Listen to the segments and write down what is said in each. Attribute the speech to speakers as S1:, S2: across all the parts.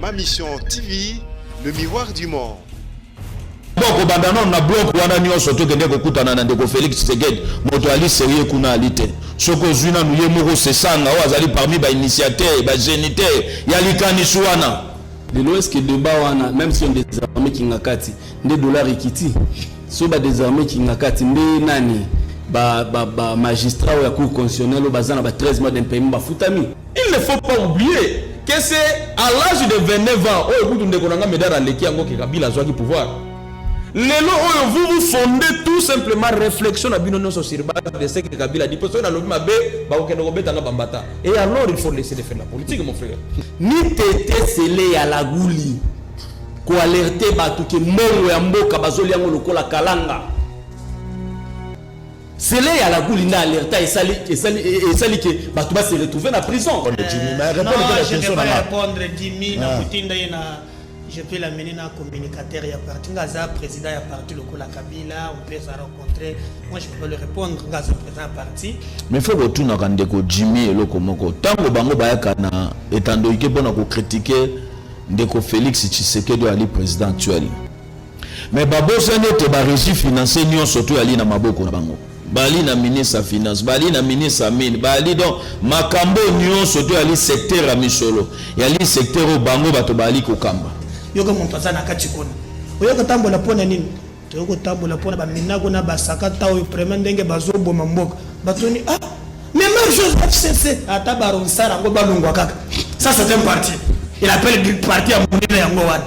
S1: Ma Mission TV, le miroir du monde.
S2: Bon, kobanda nano na bloc wana nyonso tokende kokutana na ndeko Félix Tshisekedi, moto ali sérieux kuna ali te. Soki ozwi nanu ye moko Sesanga oyo azali parmi ba initiateurs, ba géniteurs ya likanisi wana.
S3: Lelo est-ce que débat wana, même si on désarmé Kingakati, nde dollar ekiti, so ba désarmé Kingakati nde nani ba ba ba magistrat oyo ya cour constitutionnelle oyo baza na ba 13 mois d'impayement bafutami.
S4: Il ne faut pas oublier que c'est à l'âge de 29 ans oyo kutu ndeko na nga Medard aleki yango ke Kabila azwaki pouvoir. Lelo oyo vous vous fondez tout simplement réflexion na bino nyonso sur base de ce que Kabila dit. Parce que nalobi mabe bakokende kobeta nga bambata. Et alors il faut laisser de faire la politique, mon frère.
S3: Ni tete sele ya laguli ko alerter bato ke mbongo ya mboka bazoli yango lokola kalanga. Sele ya laguli nde alerta esali esali esali ke bato ba se retrouver na prison.
S5: Jimmy, mais
S6: Non,
S5: répondre la
S6: je ne vais
S5: question
S6: pas
S5: na nga.
S6: répondre Jimmy na kotinda ye na je peux l'amener na communicateur ya parti nga aza président ya parti lokola Kabila, on peut se rencontrer, moi je peux pas le répondre, nga aza président ya parti.
S2: Mais faut kotunaka ndeko Jimmy eloko moko, ntango bango bayaka na etandoike mpona kocritiquer ndeko Félix Tshisekedi oyo ali président actuel, mais babosani ete barégie financier nyonso to yali na maboko na bango, bali na ministre ya finance, bali na ministre ya mine, bali donc makambo nyonso to yali secteur ya misolo, yali secteur oyo bango bato bali kokamba.
S6: Yoka moto aza na kati kuna, oyo kotambola mpona nini? Toyo kotambola mpona baminako na basaka ta oyo vraiment ndenge bazoboma mboka batoni. Ah, mais même chose FCC ata baronsar yango balongwa kaka. Ça c'est un parti, il appelle du parti ya monene yango wana.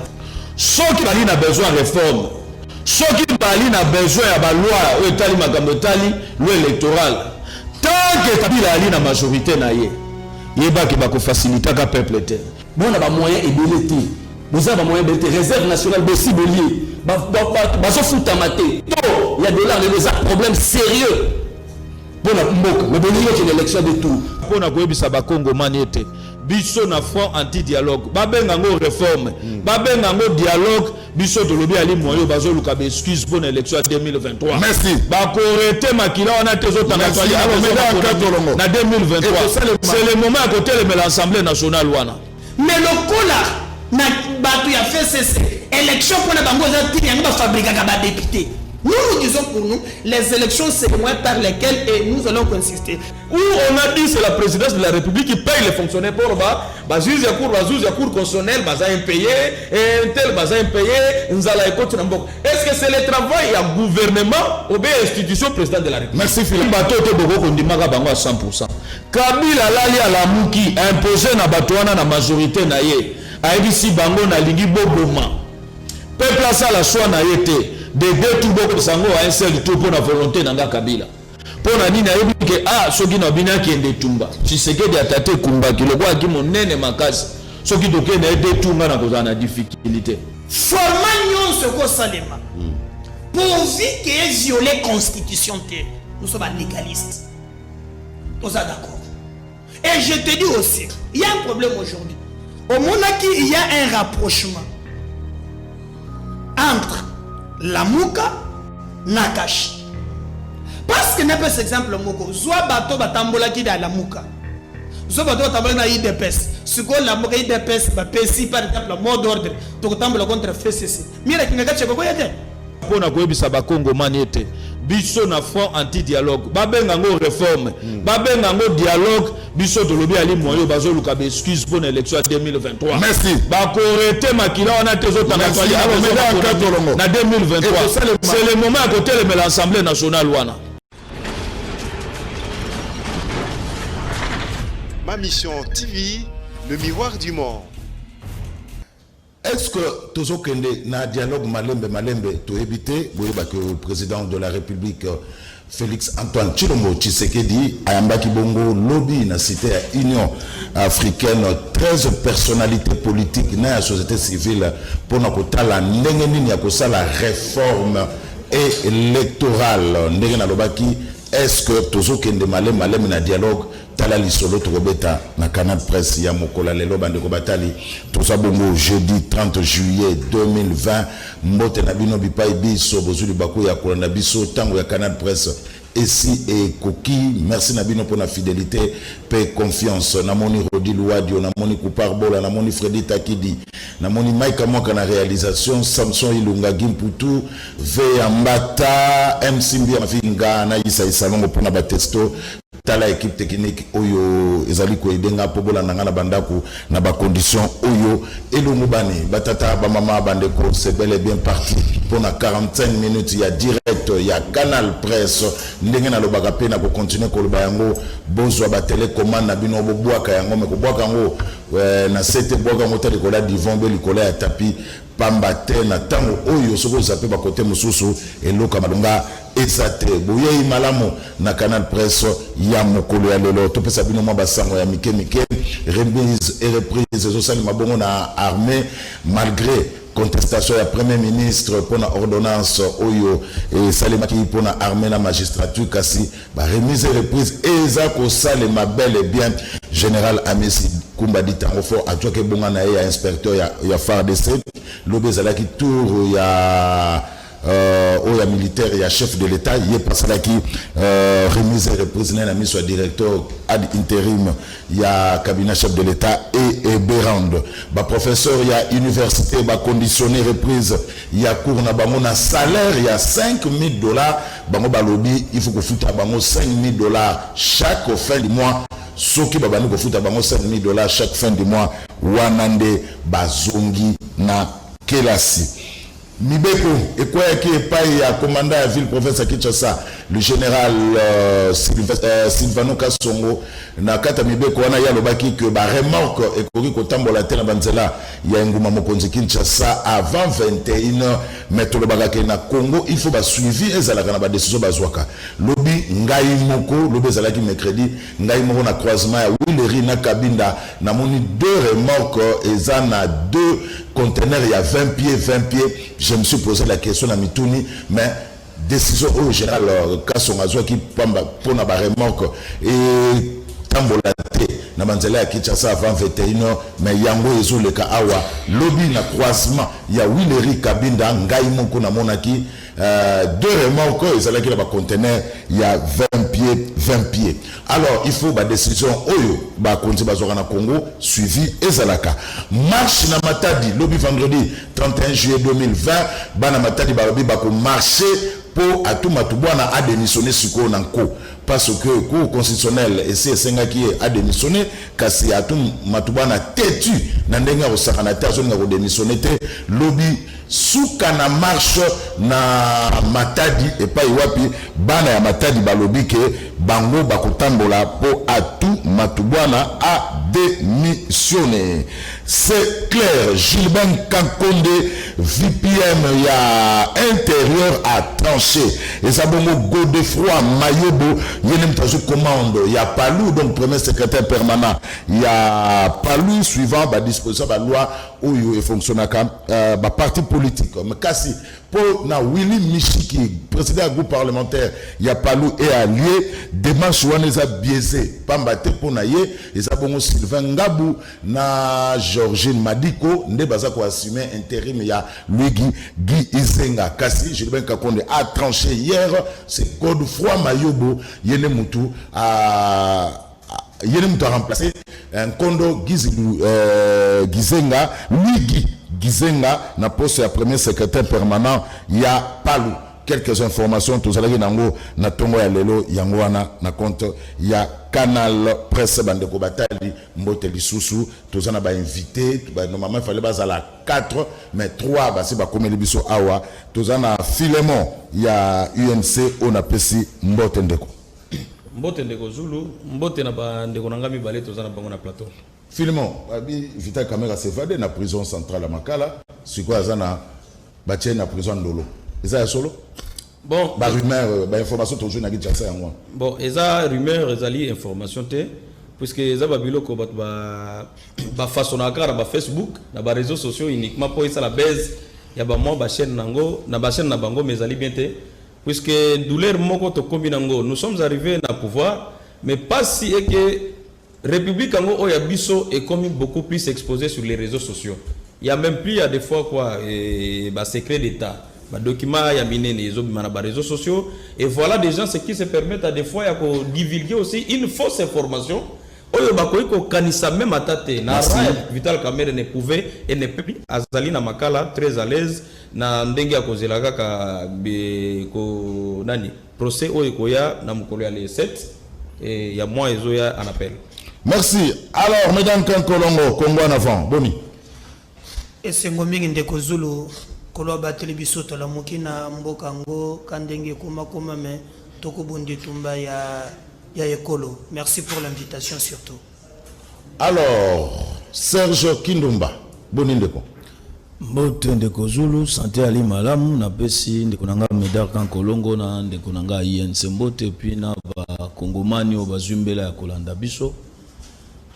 S2: Soki bali na besoin ya réforme, soki bali na besoin ya baloi oyo etali makambo etali loi électorale, tant que Kabila ali na majorité na ye, yebaki bakofacilitaka peuple te.
S3: Bona ba moyen ebele te, boza ba moyen ebele te, réserve nationale bosi bolie bazofutama te, to ya dollar lelo eza problème sérieux mpona mboka, mais bolingi okende élection de tour.
S2: Mpona koyebisa bakongomani ete biso na front anti-dialogue, babenga yango réforme, babenga yango dialogue, biso tolobi ali moyo bazoluka baexcuse mpona élection ya 2023.
S5: Merci.
S2: Bakorete makila wana te ezotanga.
S5: Merci.
S2: Toali
S5: Alors,
S2: na
S5: mesdames, Katolongo.
S2: na 2023,
S5: Ekosalema.
S2: c'est le moment ya kotelemela assemblée nationale wana.
S6: Mais lokola na bato ya FCC élection mpona bango eza ntina yango bafabrikaka badéputé, nous nous disons, pour nous les élections, c'est le moyen par lesquels et nous allons consister.
S4: Où on a dit c'est la présidence de la République qui paye les fonctionnaires pour ba ba juge ya cour, ba juge ya cour constitutionnelle baza impayé, un tel baza impayé, nzala ekoti na mboka. Est-ce que c'est le travail ya gouvernement ou bien institution président de la République?
S5: Merci Philippe.
S2: Bato te boko kondimaka bango à 100%. Kabila alali alamuki, impose na bato wana na majorité na ye, ayebisi bango nalingi boboma peuple asala choix na ye te de deux tours, bokopesa yango à un seul tour mpo na volonté na nga Kabila. Mpo na nini? Ayebi ke ah, soki na bino akende etumba, Tshisekedi atate ekumbaki lokola monene makasi, soki tokende ye deux tours, nga na kozala na difficulté.
S6: Format nyonso ekosalema pourvu ke eviole constitution te. Nous sommes légalistes, toza d'accord. Et je te dis aussi, il y a un problème aujourd'hui. Omonaki, il y a un rapprochement entre Lamuka na Cach, parce que napesa exemple moko: zwa bato batambolaki na Lamuka, zwa bato batambolaki na UDPS. Sikoyo Lamuka, UDPS bapesi par exemple mot d'ordre: tokotambola contre FCC, mirakingaka koya te.
S2: Mpona koyebisa bakongomani ete biso na front anti-dialogue, babenga yango réforme, babenga yango dialogue, biso tolobi ali moyo bazoluka baexcuse mpona élection ya 2023.
S5: Merci.
S2: Bakorete makila wana te ezotanga.
S5: Merci.
S2: Toali
S5: Alors, mesdames, Katolongo.
S2: na 2023,
S5: Ekosalema.
S2: c'est le moment ya kotelemela assemblée nationale wana.
S1: Ma Mission TV, le miroir du monde.
S5: Est-ce que tozokende na dialogue malembe malembe? Toyebi te. Boyeba ke président de la République Félix Antoine Tshilombo Tshisekedi ayambaki bongo lobi na cité ya Union africaine 13 personnalités politiques na ya société civile mpona kotala ndenge nini ya kosala réforme électorale. Ndenge nalobaki, est-ce que tozokende malembe malembe na dialogue? Tala lisolo tokobeta na Canal Presse ya mokolo ya lelo. Bandeko batali, toza bongo jeudi 30 juillet 2020. Mbote na bino bipai biso bozwi libaku ya kolanda biso ntango ya Canal Presse. Esi ekoki. Merci na bino pona fidelite pe confiance. Namoni Rodi Luwadio, namoni Kupar Bola, namoni Freddy Takidi, namoni Mike Mwaka na realisation, Samson Ilunga, Guy Mputu, Veya Mbata, MC Mbia Mavinga na Isa Isalongo pona ba testo. Tala equipe technique oyo ezali ko aider nga po bolanda nga na bandako na ba conditions oyo elongobani. Ba tata, ba mama, ba ndeko, c'est bel et bien parti pona 45 minutes ya direct ya Canal Presse. Ndenge nalobaka pe nako continuer koloba yango, bozwa ba telecommande na bino bobwaka yango, mais kobwaka yango na se te, bwaka yango ta likolo ya divan be likolo ya tapis, pamba te na tango oyo soki ozape ba kote mosusu eloko ya malonga eza te. Boyei malamu na Canal Presse ya mokolo ya lelo. Topesa bino mwa basango ya mike mike. Remise et reprise ezosalema bongo na armée malgré contestation ya Premier ministre mpona ordonnance oyo esalemaki mpona armée na magistrature, kasi ba remise et reprise eza kosalema bel et bien. Général Amisi Kumba Ditango fort azwaki ebonga na ye ya inspecteur ya FARDC. Lobi ezalaki tour ya oyo ya militaire ya chef de l'État, ye asalaki remise et reprise na ye na miso ya directeur ad intérim ya cabinet chef de l'État et Berande. Baprofesseur ya université baconditionné reprise ya cours na bango na salaire ya 5000 $. Bango balobi il faut kofuta bango 5000 $ chaque fin du mois. Soki babandi kofuta bango 5000 $ chaque fin du mois, wana nde bazongi na kelasi. Mibeko ekweyaki epai ya commandant ya ville province ya Kinshasa, le général Silvano Kasongo. Na kati ya mibeko wana, ye alobaki ke baremorque ekoki kotambola te na banzela ya engumba mokonzi Kinshasa avant 21. Mais tolobaka ke na Congo il faut basuivi ezalaka na badécision bazwaka. Lobi ngai moko, lobi ezalaki mercredi, ngai moko na croisement ya Huilerie na Kabinda namoni deux remorques eza na deux conteneurs ya 20 pieds 20 pieds. Je me suis posé la question na mituni, mais décision oyo général Kasongo azwaki pamba mpona baremorque etambola te na banzela ya Kinshasa avant 21, mais yango ezoleka awa. Lobi na croisement ya Huilerie Kabinda, ngai moko namonaki deux remorques ezalaki na baconteneur ya 20 pieds 20 pieds. Alors il faut badécision oyo bakonzi bazwaka na Congo suivi ezalaka. Marche na Matadi lobi vendredi 31 juillet 2020. Bana Matadi balobi bakomarche mpo Atou Matubuana adémissionné sikoyo na nko, parce que Cour constitutionnelle esi esengaki ye adémissionné, kasi Atou Matubuana têtu na ndenge ya kosakana te, azolinga kodémissionne te. Lobi suka na marche na Matadi, epai wapi bana ya Matadi balobi ke bango bakotambola mpo Atou Matubuana adémissionné. C'est clair, Gilbert Kankonde, VPM ya intérieur, a tranché. Eza bongo Godefroy Mayobo, ye nde moto azwi commande ya Palu, donc premier secrétaire permanent ya Palu, suivant badisposition baloi oyo efonctionnaka baparti politique. Kasi mpo na Willy Mishiki, président ya groupe parlementaire ya Palu et allié, démarche wana eza biaisé, pamba te mpo na ye eza bongo Sylvain Ngabu na Georgine Madiko nde baza koassume intérim ya Luigi Guy Izenga. Kasi Gilbert Kankonde a tranché hier, c'est Godefroy Mayobo, ye nde mutu a ye nde moto aremplace Nkondo Gizilu Gizenga, Luigi Gizenga, na poste ya premier secrétaire permanent ya Palu. Quelques informations tozalaki nango na ntongo ya lelo, yango wana na compte ya Canal Presse. Bandeko batali, mbote lisusu. Toza na bainvité, normalement il fallait bazala 4, mais 3 basi bakomeli biso awa. Toza na Filemon ya UNC oyo napesi mbote, ndeko.
S4: Mbote ndeko Zulu, mbote na bandeko na nga mibale toza na bango na plateau.
S5: Filemon, babi Vital Kamerhe s'évadé na prison centrale ya Makala, sikoyo aza na batie na prison Ndolo, eza ya solo?
S4: Bon.
S5: Barumeur, bainformation tozwi na Kinshasa yango wana.
S4: Bon, eza rumeur, ezali information te, puisque eza babiloko bato bafaçonnaka kaka na bafacebook, na baréseaux sociaux, uniquement mpo esala base ya bamwa bachaîne nango na bachaîne na bango. Mais ezali bien te, puisque douleur moko tokomi nango, nous sommes arrivés na pouvoir, mais pasi eke république yango oyo ya biso ekomi beaucoup plus exposé sur les réseaux sociaux. Il y a même plus, il y a des fois quoi, et, bah, secret d'État. Badocument ya minene ezobima na baréseaux sociaux, et voilà des gens ce qui se permettent à des fois ya kodivulguer aussi une fausse information oyo bakoki kokanisa même ata te na
S5: Merci.
S4: ra Vital Kamerhe ne pouvait et ne peut azali na Makala, très à l'aise na ndenge ya kozela kaka be, ko, nani, procès oyo ekoya na mokolo ya le 7 et ya mois ezoya en appel.
S5: Merci. Alors, mesdames Kankolongo, Congo en avant. Boni.
S6: Esengo mingi, ndeko Zulu. Kolo abateli biso, tolamuki na mboka yango ka ndenge ekomakoma, me tokobunda etumba ya ekolo. Merci pour l'invitation surtout.
S5: Alors, Serge Kindumba. Boni ndeko.
S2: Mbote, ndeko Zulu. Santé ali malamu. Napesi ndeko na nga Medar Kankolongo na ndeko na nga Inc mbote, puis na bakongomani oyo bazwi mbela ya kolanda biso.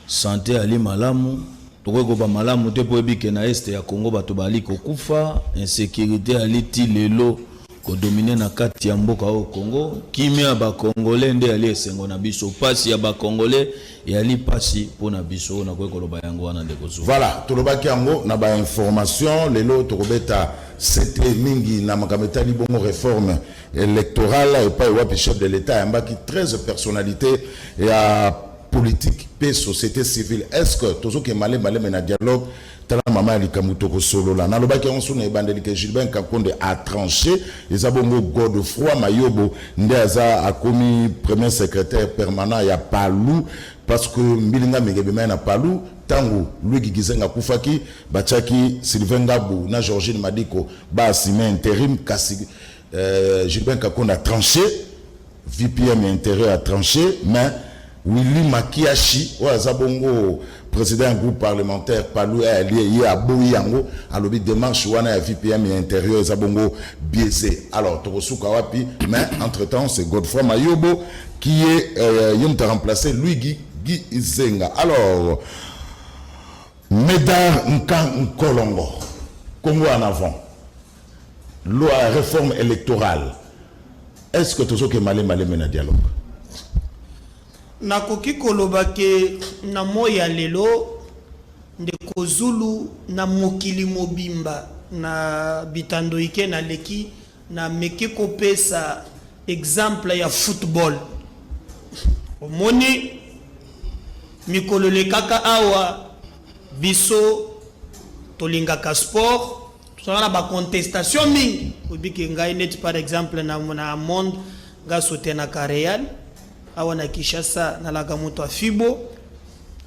S2: Santé ali malamu, tokoki koba malamu te mpo oyebi ke na Est ya Congo bato bali kokufa, insécurité ali ti lelo kodominer na kati ya mboka oyo Congo. Kimia ya bakongolais nde yali esengo na biso, pasi ya bakongolais yali pasi mpo na biso. Oyo nakoki koloba yango wana, ndeko Zulu.
S5: Voilà, tolobaki yango na ba information. Lelo tokobeta sete mingi na makambo etali bongo réforme électorale, epai wapi chef de l'État ayambaki 13 personnalités ya politique mpe société civile. Est ce que tozoke malembe malembe na dialogue? Tala mama ya likambo tokosolola. Nalobaki yango so na ebandeli ke Gilbert Kankonde atranché. Eza bongo Godefroi Mayobo nde aza akomi premier secrétaire permanent ya PALU, parce que mbilinga mingi ebemai na PALU. Ntango Louis Gizenga akufaki, batiaki Sylvain Ngabu na Georgine Madiko baassume intérim, kasi Gilbert Kankonde a tranché, VPM intérieur a tranché, mais Willy Makiashi oyo aza bongo président ya groupe parlementaire PALU allié, ye aboyi yango. Alobi démarche wana ya VPM ya intérieur eza bongo biaisé. Alors tokosuka wapi? Mais entre temps, c'est Godefroy Mayobo qui est ye moto a remplacé Louis Gizenga. Alors, Médard Nkan Nkolongo, Congo en avant, loi réforme électorale, est-ce que tozoke malembe malembe na dialogue?
S6: Nakoki koloba ke na moi ya lelo, ndeko Zulu, na mokili mobimba na bitando ike naleki, nameki kopesa exemple ya football. Omoni mikolo elekaka awa, biso tolingaka sport, tozala na bacontestation mingi. Obiki ngai neti par exemple na monde nga soutenaka Real, awa na Kinshasa nalaka moto ya Fibo.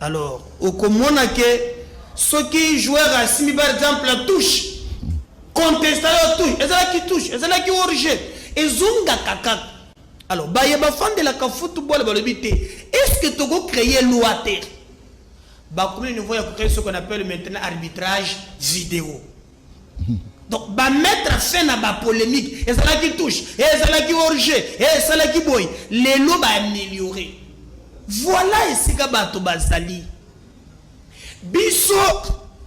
S6: Alors okomona ke soki joueur asimbi par exemple touche, contestation, touche ezalaki, touche ezalaki hors-jeu, ezongaka kaka. Alors baye bafandelaka football balobi te, est ce que tokocréer loi te? Bakomi niveau ya kocréer ce qu'on appelle maintenant arbitrage vidéo, donc bamettre fin na bapolémique, ezalaki touche, ezalaki hors-jeu, esalaki boye. Lelo baaméliorer. Voilà esika bato bazali. Biso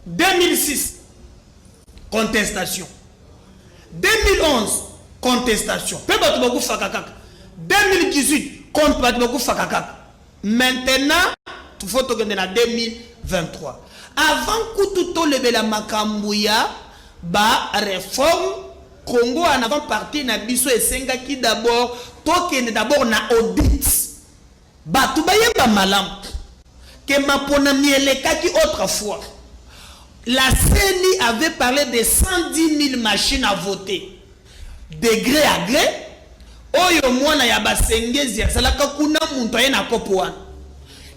S6: 2006 contestation, 2011 contestation, mpe bato bakufaka kaka. 2018 compte, bato bakufaka kaka. Maintenant faut tokende na 2023. Avant kutu tolobela makambo ya baréforme, Congo en avant, parti na biso esengaki d'abord tokende d'abord na audit, bato bayeba malamu ke maponami elekaki. Autrefois, la CENI avait parlé de 110 000 machines à voter de gré à gré. Oyo mwana ya basengezi azalaka kuna, moto aye na kopo wana,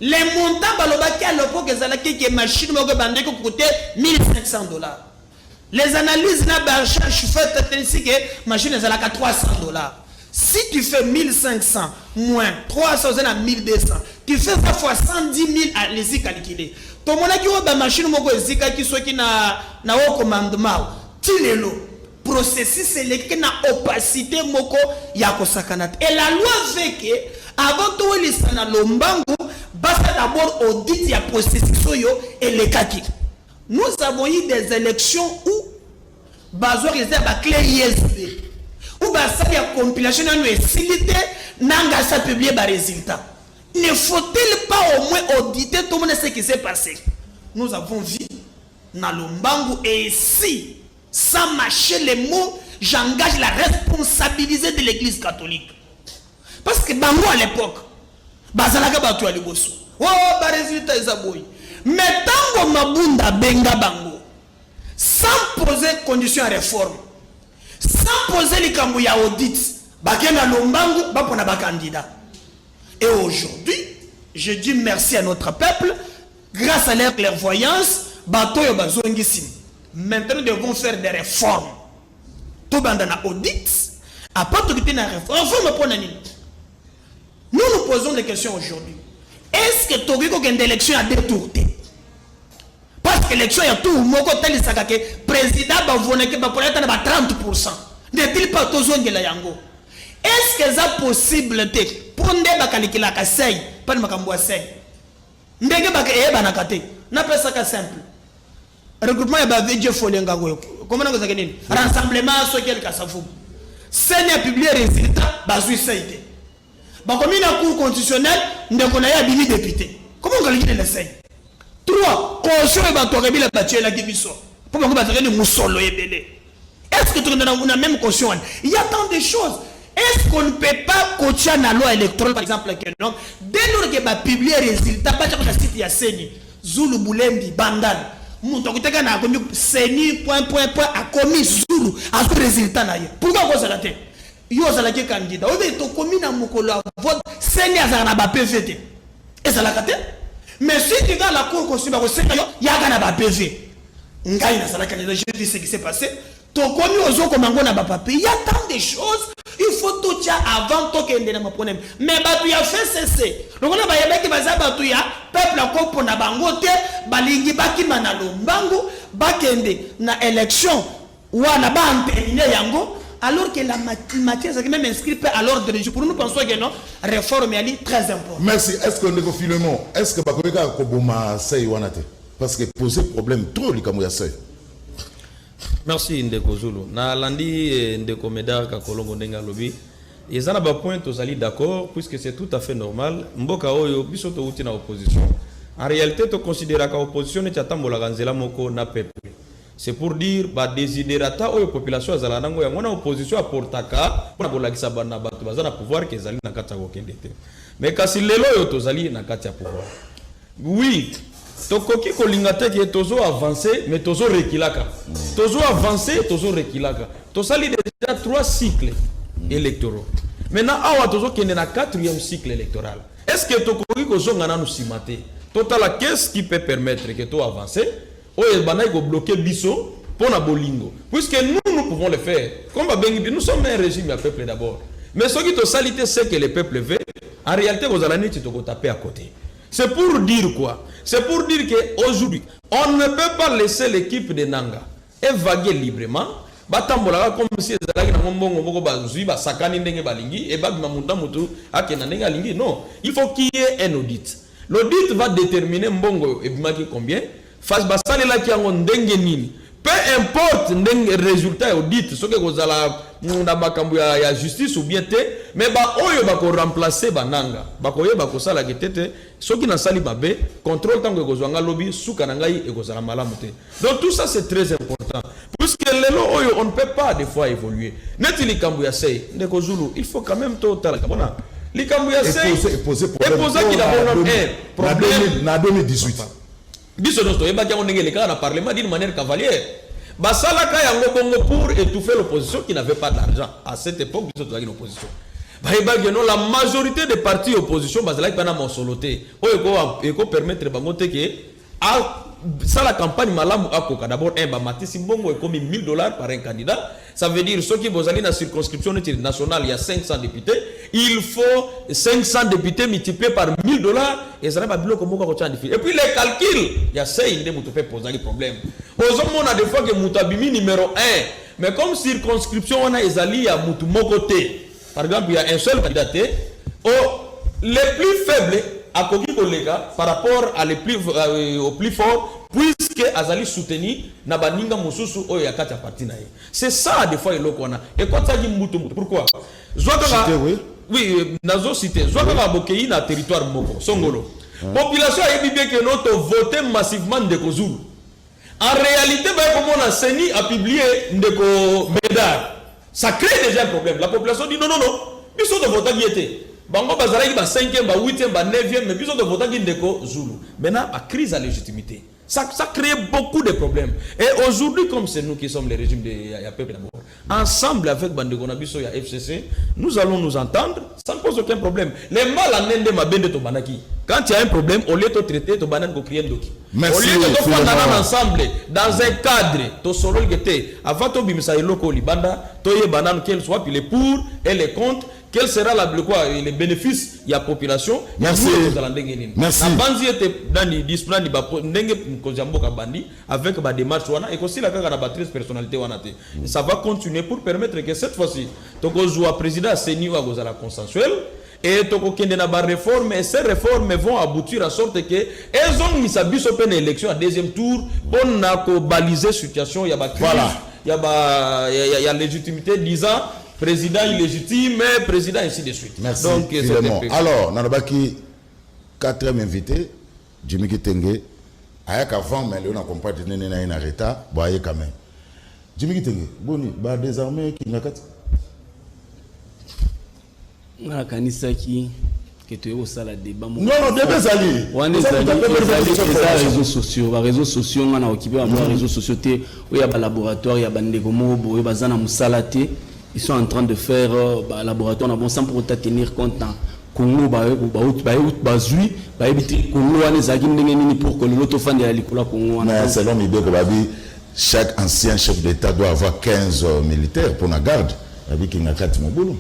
S6: les montants balobaki à l'époque ezalaki ke machine moko ebandaki kocoûter 1500 $. Les analyses na barecherche faites ainsi que machine ezalaka 300 $. Si tu fais 1500 moins 300, oza na 1200. Tu fais ça fois 110 000, allez-y calculer. Tomonaki oyo bamachine moko ezikaki soki na haut commandement. Ti lelo processus eleki na opacité moko ya kosakana te. Et la loi veut que avant towelisa na lombangu, basala d'abord audit ya processus oyo elekaki. Nous avons eu des élections où bazwaki eza ya baclé USB ou basali ya compilation nano esili te, nanga asa publier barésultat. Ne faut-il pas au moins auditer, tomona ce qui s'est passé? Nous avons vu na lombangu et ici, sans mâcher les mots, J'engage la responsabilité de l'Église catholique. Parce que bango à l'époque, bazalaka bato ya liboso. Oh, ba résultat eza boye. Mais tango Mabunda benga bango, sans poser condition ya réforme, sans poser likambo ya audit, bakenda lombangu bapona ba candidat. Et aujourd'hui, je dis merci à notre peuple, grâce à leur clairvoyance, bato oyo bazongi nsima. Maintenant, nous devons faire des réformes. Tobanda na audit, après tokite na réforme. Réforme mpona nini? Nous nous posons des questions aujourd'hui. Est-ce que tokoki kokende élection ya deux tours te? Parce que élection ya tour moko otalisaka ke président bavonaki, bapona ata na ba 30. N'est-il pas tozongela yango? Est-ce que eza possible te mpo nde bakalikilaka seuil mpani makambo ya seuil ndenge eyebanaka te? Napesaka simple regroupement ya bavj folenga oyo komona ezalaki nini, rassemblement soki Kasavubu. CENI apublier résultat, bazwi seuil te, bakomi na Cour constitutionnelle, ndeko na ye abimi député. Comment okaliki na seuil? Trois caution oyo bato akabila batielaki biso mpo bango bazalaki ni mosolo ebele. Est ce que tokende na même caution wana? Il y a tant de choses. Est ce qu'on ne peut pas kotia na loi électorale, par exemple, que non, dès lors que bapublier résultat, batia kota site ya CENI, Zulu Bulembi Bandal, moto akutaka na akomi CENI point point point, akomi Zulu, azwi résultat na ye? Pourquoi kozala te? Yo ozalaki candidat oyo, tokomi na mokolo ya vote, CENI azalaka na ba PV te, ezalaka te. Mais si tu vas à la Cour constitutionnelle, bakosenga yo yaka na ba PV. Ngai nazalaki candidat, j'ai vu ce qui s'est passé. Tokomi ozokoma ngo na bapapier. Il y a tant de choses, il faut totia avant tokende na maproblème. Mais bato ya FCC, lokola bayebaki baza bato ya peuple akopona bango te, balingi bakima na lombangu, bakende na élection wana, baentériner yango, alors que la matière ezalaki même inscrit à l'ordre du jour. Pour nous, pensons que non, réforme yali très important.
S5: Merci. Est ce que, ndeko Philemon, est ce que bakoki kaka koboma seuil wana te, parce que poser problème trop likambo ya seuil?
S4: Merci, ndeko Zulu. Nalandi ndeko Medar Kakolongo ndenge alobi, eza na bapoint tozali d'accord, puisque c'est tout à fait normal. Mboka oyo, biso touti na opposition. En réalité, toconsidéraka opposition neti atambolaka nzela moko na peuple. C'est pour dire badesiderata oyo population azala nango, yango wana opposition aportaka mpona kolakisa bana bato baza na pouvoir ke ezali na kati ya kokende te. Mais kasi lelo oyo tozali na kati ya pouvoir, oui, tokoki kolinga te ke tozo avance mais tozo rekilaka, tozo avance, tozo rekilaka. Tosali déjà trois cycles électoraux. Maintenant awa tozokende na quatrième cycle électoral. Est ce que tokoki kozonga nanu nsima te, totala qu'est ce qui peut permettre ke to avance oyo ebandaki kobloquer biso mpo na bolingo? Puisque nous, nous pouvons le faire. Comme babengi, nous sommes un régime ya peuple d'abord. Mais soki tosali te ce que le peuple veut, en réalité kozala neti tokotaper à côté. C'est pour dire quoi? C'est pour dire que aujourd'hui on ne peut pas laisser l'équipe de Nanga évaguer librement, batambolaka comme si ezalaki nango mbongo moko bazwi, basakani ndenge balingi, e babima motu na motu akenda ndenge alingi. Non, il faut qu'il y ait un audit. L'audit va déterminer mbongo ebimaki combien, fasi basalelaki yango ndenge nini. Peu importe ndenge résultat ya audit, soki ekozala na makambo ya justice ou bien te, mais baoyo bakoremplacer bananga bakoyeba kosalaka te te soki nasali mabe, contrôle ntango ekozwa nga lobi, suka na ngai ekozala malamu te. Donc tout ça, c'est très important, puisque lelo oyo on ne peut pas des fois évoluer. Neti likambo ya seuil, ndeko Zulu, il faut quand même totala bona likambo ya seuil eposaki d'abord un
S5: problème na 2018.
S4: Biso nyonso toyebaki yango ndenge elekaka na parlement d'une manière cavalière. Basalaka yango bongo pour étouffer l'opposition qui n'avait pas d'argent à cette époque. Biso tozalaki na opposition, bayebaki non, la majorité des partis opposition bazalaki mpe na mosolo te oyo ekopermettre bango te ke asala campagne malamu akoka. D'abord un, bamatisi mbongo, ekomi 1000 $ par un candidat. Ça veut dire soki bozali na circonscription neti nationale ya 500 députés, il faut 500 députés multiplié par 1000 $. Ezali babiloko moko akotia na difficulté. Et puis les calculs ya seuil nde moto mpe posaki problème. Ozomona des fois ke moto abimi numéro 1, mais comme circonscription wana ezali ya motu moko te, par exemple il y a un seul candidat te, oh, les plus faibles akoki koleka par rapport à les plus, au plus fort, puisque azali soutenu na baninga mosusu oyo ya kati ya parti na ye. C'est ça des fois eloko wana ekotisaki mbutu mutu. Pourquoi? Zwa kaka,
S5: oui.
S4: Oui, nazo cité. Zwa kaka bokei na territoire moko songolo, population ayebi bien ke no tovote massivement ndeko Zulu. En réalité baye komona CENI apublier ndeko Médard. Ça crée déjà un problème. La population dit: non, non, non, biso tovotaki ye te. Bango bazalaki ba 5e, ba 8e, ba 9e, mais biso tovotaki ndeko Zulu. Maintenant, ba crise à légitimité, ça crée beaucoup de problèmes. Et aujourd'hui, comme c'est nous qui sommes les régimes de ya peuple d'abord, ensemble avec bandeko na biso ya FCC, nous allons nous entendre, ça ne pose aucun problème. Les mal en nde mabende to banaki. Quand il y a un problème, au lieu de traiter, to banani ko crier ndoki.
S5: Merci,
S4: Au lieu de
S5: Philemon.
S4: tofanda ensemble dans un cadre, to sololi te, avant to bimisa eloko libanda, to yeba nanu quel soit puis les pour et les contre, quel sera la, le quoi, les bénéfices ya population.
S5: Merci.
S4: Tozala ndenge nini.
S5: Merci.
S4: Na banzi ete nani discipline nani ba ndenge mokonzi ya mboka bandi avec ba démarche wana, ekosila kaka na ba 13 personnalité wana te. Ça va continuer pour permettre que cette fois-ci tokozwa président CENI oyo akozala consensuel et tokokende na baréforme, et ces réformes vont aboutir à sorte que ezongisa biso mpe na élection ya deuxième tour mpona kobaliser situation ya bacrise ya ba ya légitimité, disant président illégitime, président ainsi de suite.
S5: Merci.
S4: Donc c'est
S5: Philemon.
S4: un peu-
S5: Alors, nalobaki quatrième invité, Jimmy Kitenge, ayaka avant, mais lelo na comprendre nene na ye na retard, bon, aye quand même. Jimmy Kitenge, boni, ba désarmé Kingakati.
S3: Nga nakanisaki ke toyei kosala débat moko.
S5: Non, non, débat ezali.
S3: Wana
S5: Eza
S3: ezali
S5: moto apesa biso
S3: eza
S5: information.
S3: réseaux sociaux, baréseaux sociaux. Nga na okipe bango ya réseaux sociaux te. Oyo ya balaboratoire ya bandeko moko boye baza na mosala te, ils sont en train de faire balaboratoire na bon sans pour autant tenir compte na Congo. Bazwi bayebi te Congo wana ezalaki ndenge nini pour que lelo tofandela likolo ya Congo wana.
S5: Mais selon mibeko, babi, chaque ancien chef d'État doit avoir 15 militaires pour la garde. Babi Kingakati mobulu.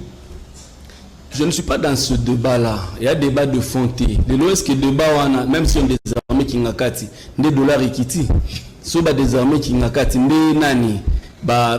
S3: Je ne suis pas dans ce débat-là. Il y a débat de fond. Lelo, est-ce que débat wana, même si on désarmé Kingakati, nde dollar ekiti? So ba désarmé Kingakati, nde nani ba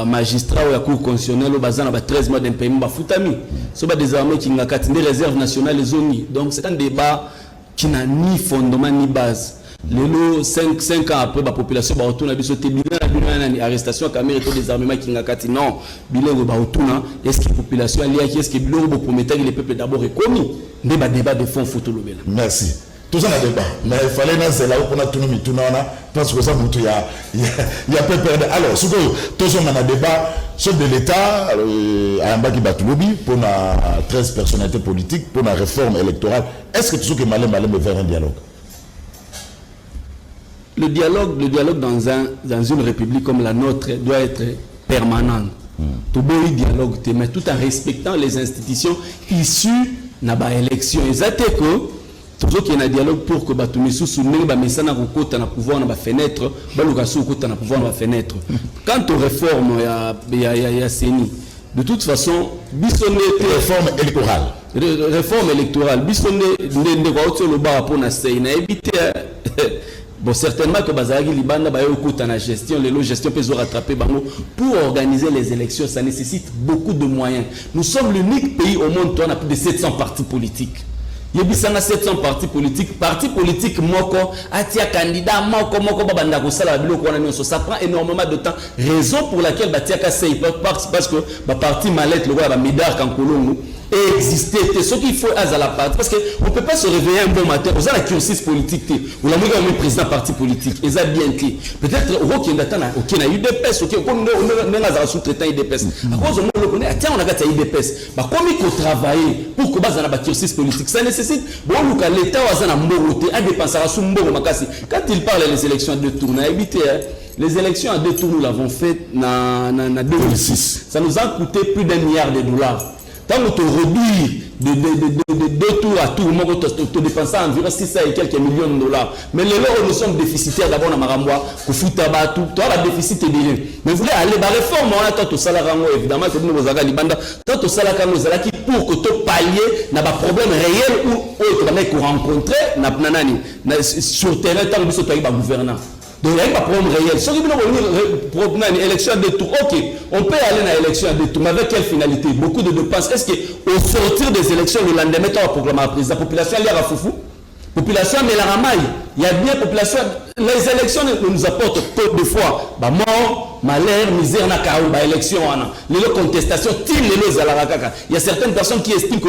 S3: magistrat oyo ya Cour constitutionnelle oyo baza na ba 13 mois d'impayement bafutami? So ba désarmé Kingakati, nde réserve nationale ezongi? Donc c'est un débat qui n'a ni fondement ni base. Lelo, 5 ans après, bapopulation baotuna biso te bilan na bino ya nani, arrestation ya Kamerhe to désarmement Kingakati. Non, biloko baotuna: est ce que population aliaki? Est ce que biloko boprometaki le peuple d'abord ekomi? Nde badébat de fond faut tolobela.
S5: Merci. Toza na débat, mais il fallait nazela mpona tunu mituna wana parce que oza motu ya PPRD. Alors sikoyo tozonga na débat. Chef de l'État ayambaki bato lobi mpona 13 personnalités politiques mpona réforme électorale. Est ce que tozoke malembe malembe vers un dialogue?
S3: Le dialogue dans une république comme la nôtre doit être permanent. Toboyi dialogue te, mais tout en respectant les institutions issues na baélection. Eza te que tozokende na dialogue pour que bato misusu, ndenge bamesana kokota na pouvoir na bafenêtre, baluka so kokota na pouvoir na bafenêtre. Quant aux réformes ya CENI, de toute façon biso nde te.
S5: Réforme électorale.
S3: Réforme électorale, biso nde ndeko auti olobaka mpo na CENI, nayebi te. Bon, certainement que bazalaki libanda, baye okota na gestion lelo, gestion mpe ezorattrape bango. Pour organiser les élections, ça nécessite beaucoup de moyens. Nous sommes l'unique pays au monde, toi, on a plus de 700 partis politiques. Yebisanga, 700 partis politiques, parti politique moko atia candidat moko moko, babanda kosala biloko wana nyonso, ça prend énormément de temps. Raison pour laquelle batiaka CENI, parce que baparti mallette lokola bamédard Kankolongo exister te. Ce qu'il faut azala parti, parce que on peut pas se réveiller un bon matin, oza na cursus politique te, olamuki omi président parti politique, eza bien te. Peut-être okokende ata na oke na UDPS, oke ndenge azala sous-traitant UDPS, akozwa moloko nde atiango na kati ya UDPS. Bakomi kotravailler pour que bazala na bacursus politique, ça nécessite boluka l'état oyo aza na mbongo te, adépensaka su mbongo makasi. Quand il parle les élections à deux tours, nayebi te. Les élections à deux tours, nous l'avons fait na 2006, ça nous a coûté plus d'un milliard de dollars. Ntango toréduire de deux tours à tour moko, todépensa environ 600 et quelques millions de dollars. Mais lelo oyo, nous sommes déficitaires d'abord na makambo ya kofuta bato, toa badéficit ebele. Mais voulez aller baréforme wana, to tosalaka yango, évidemment que bino bozalaka libanda, to tosalaka yango ezalaki pour que topallier na baproblème réel ou oyo tobandaki korencontre na nani sur terrain ntango biso toyaki bagouvernant. Donc il y a un problème réel. Ce qui veut dire élection à deux tours, ok, on peut aller dans l'élection à deux tours, mais avec quelle finalité? Beaucoup de dépenses. Est-ce qu'au sortir des élections, le lendemain, on va proclamer la président, la population elle a foufou? Population, mais la ramaille, il y a bien population. Les élections ne nous apportent que deux fois bah, mort, malheur, misère, na chaos, bah, élection, wana. Les contestations, ti lelo ezalaka kaka. Il y a certaines personnes qui estiment que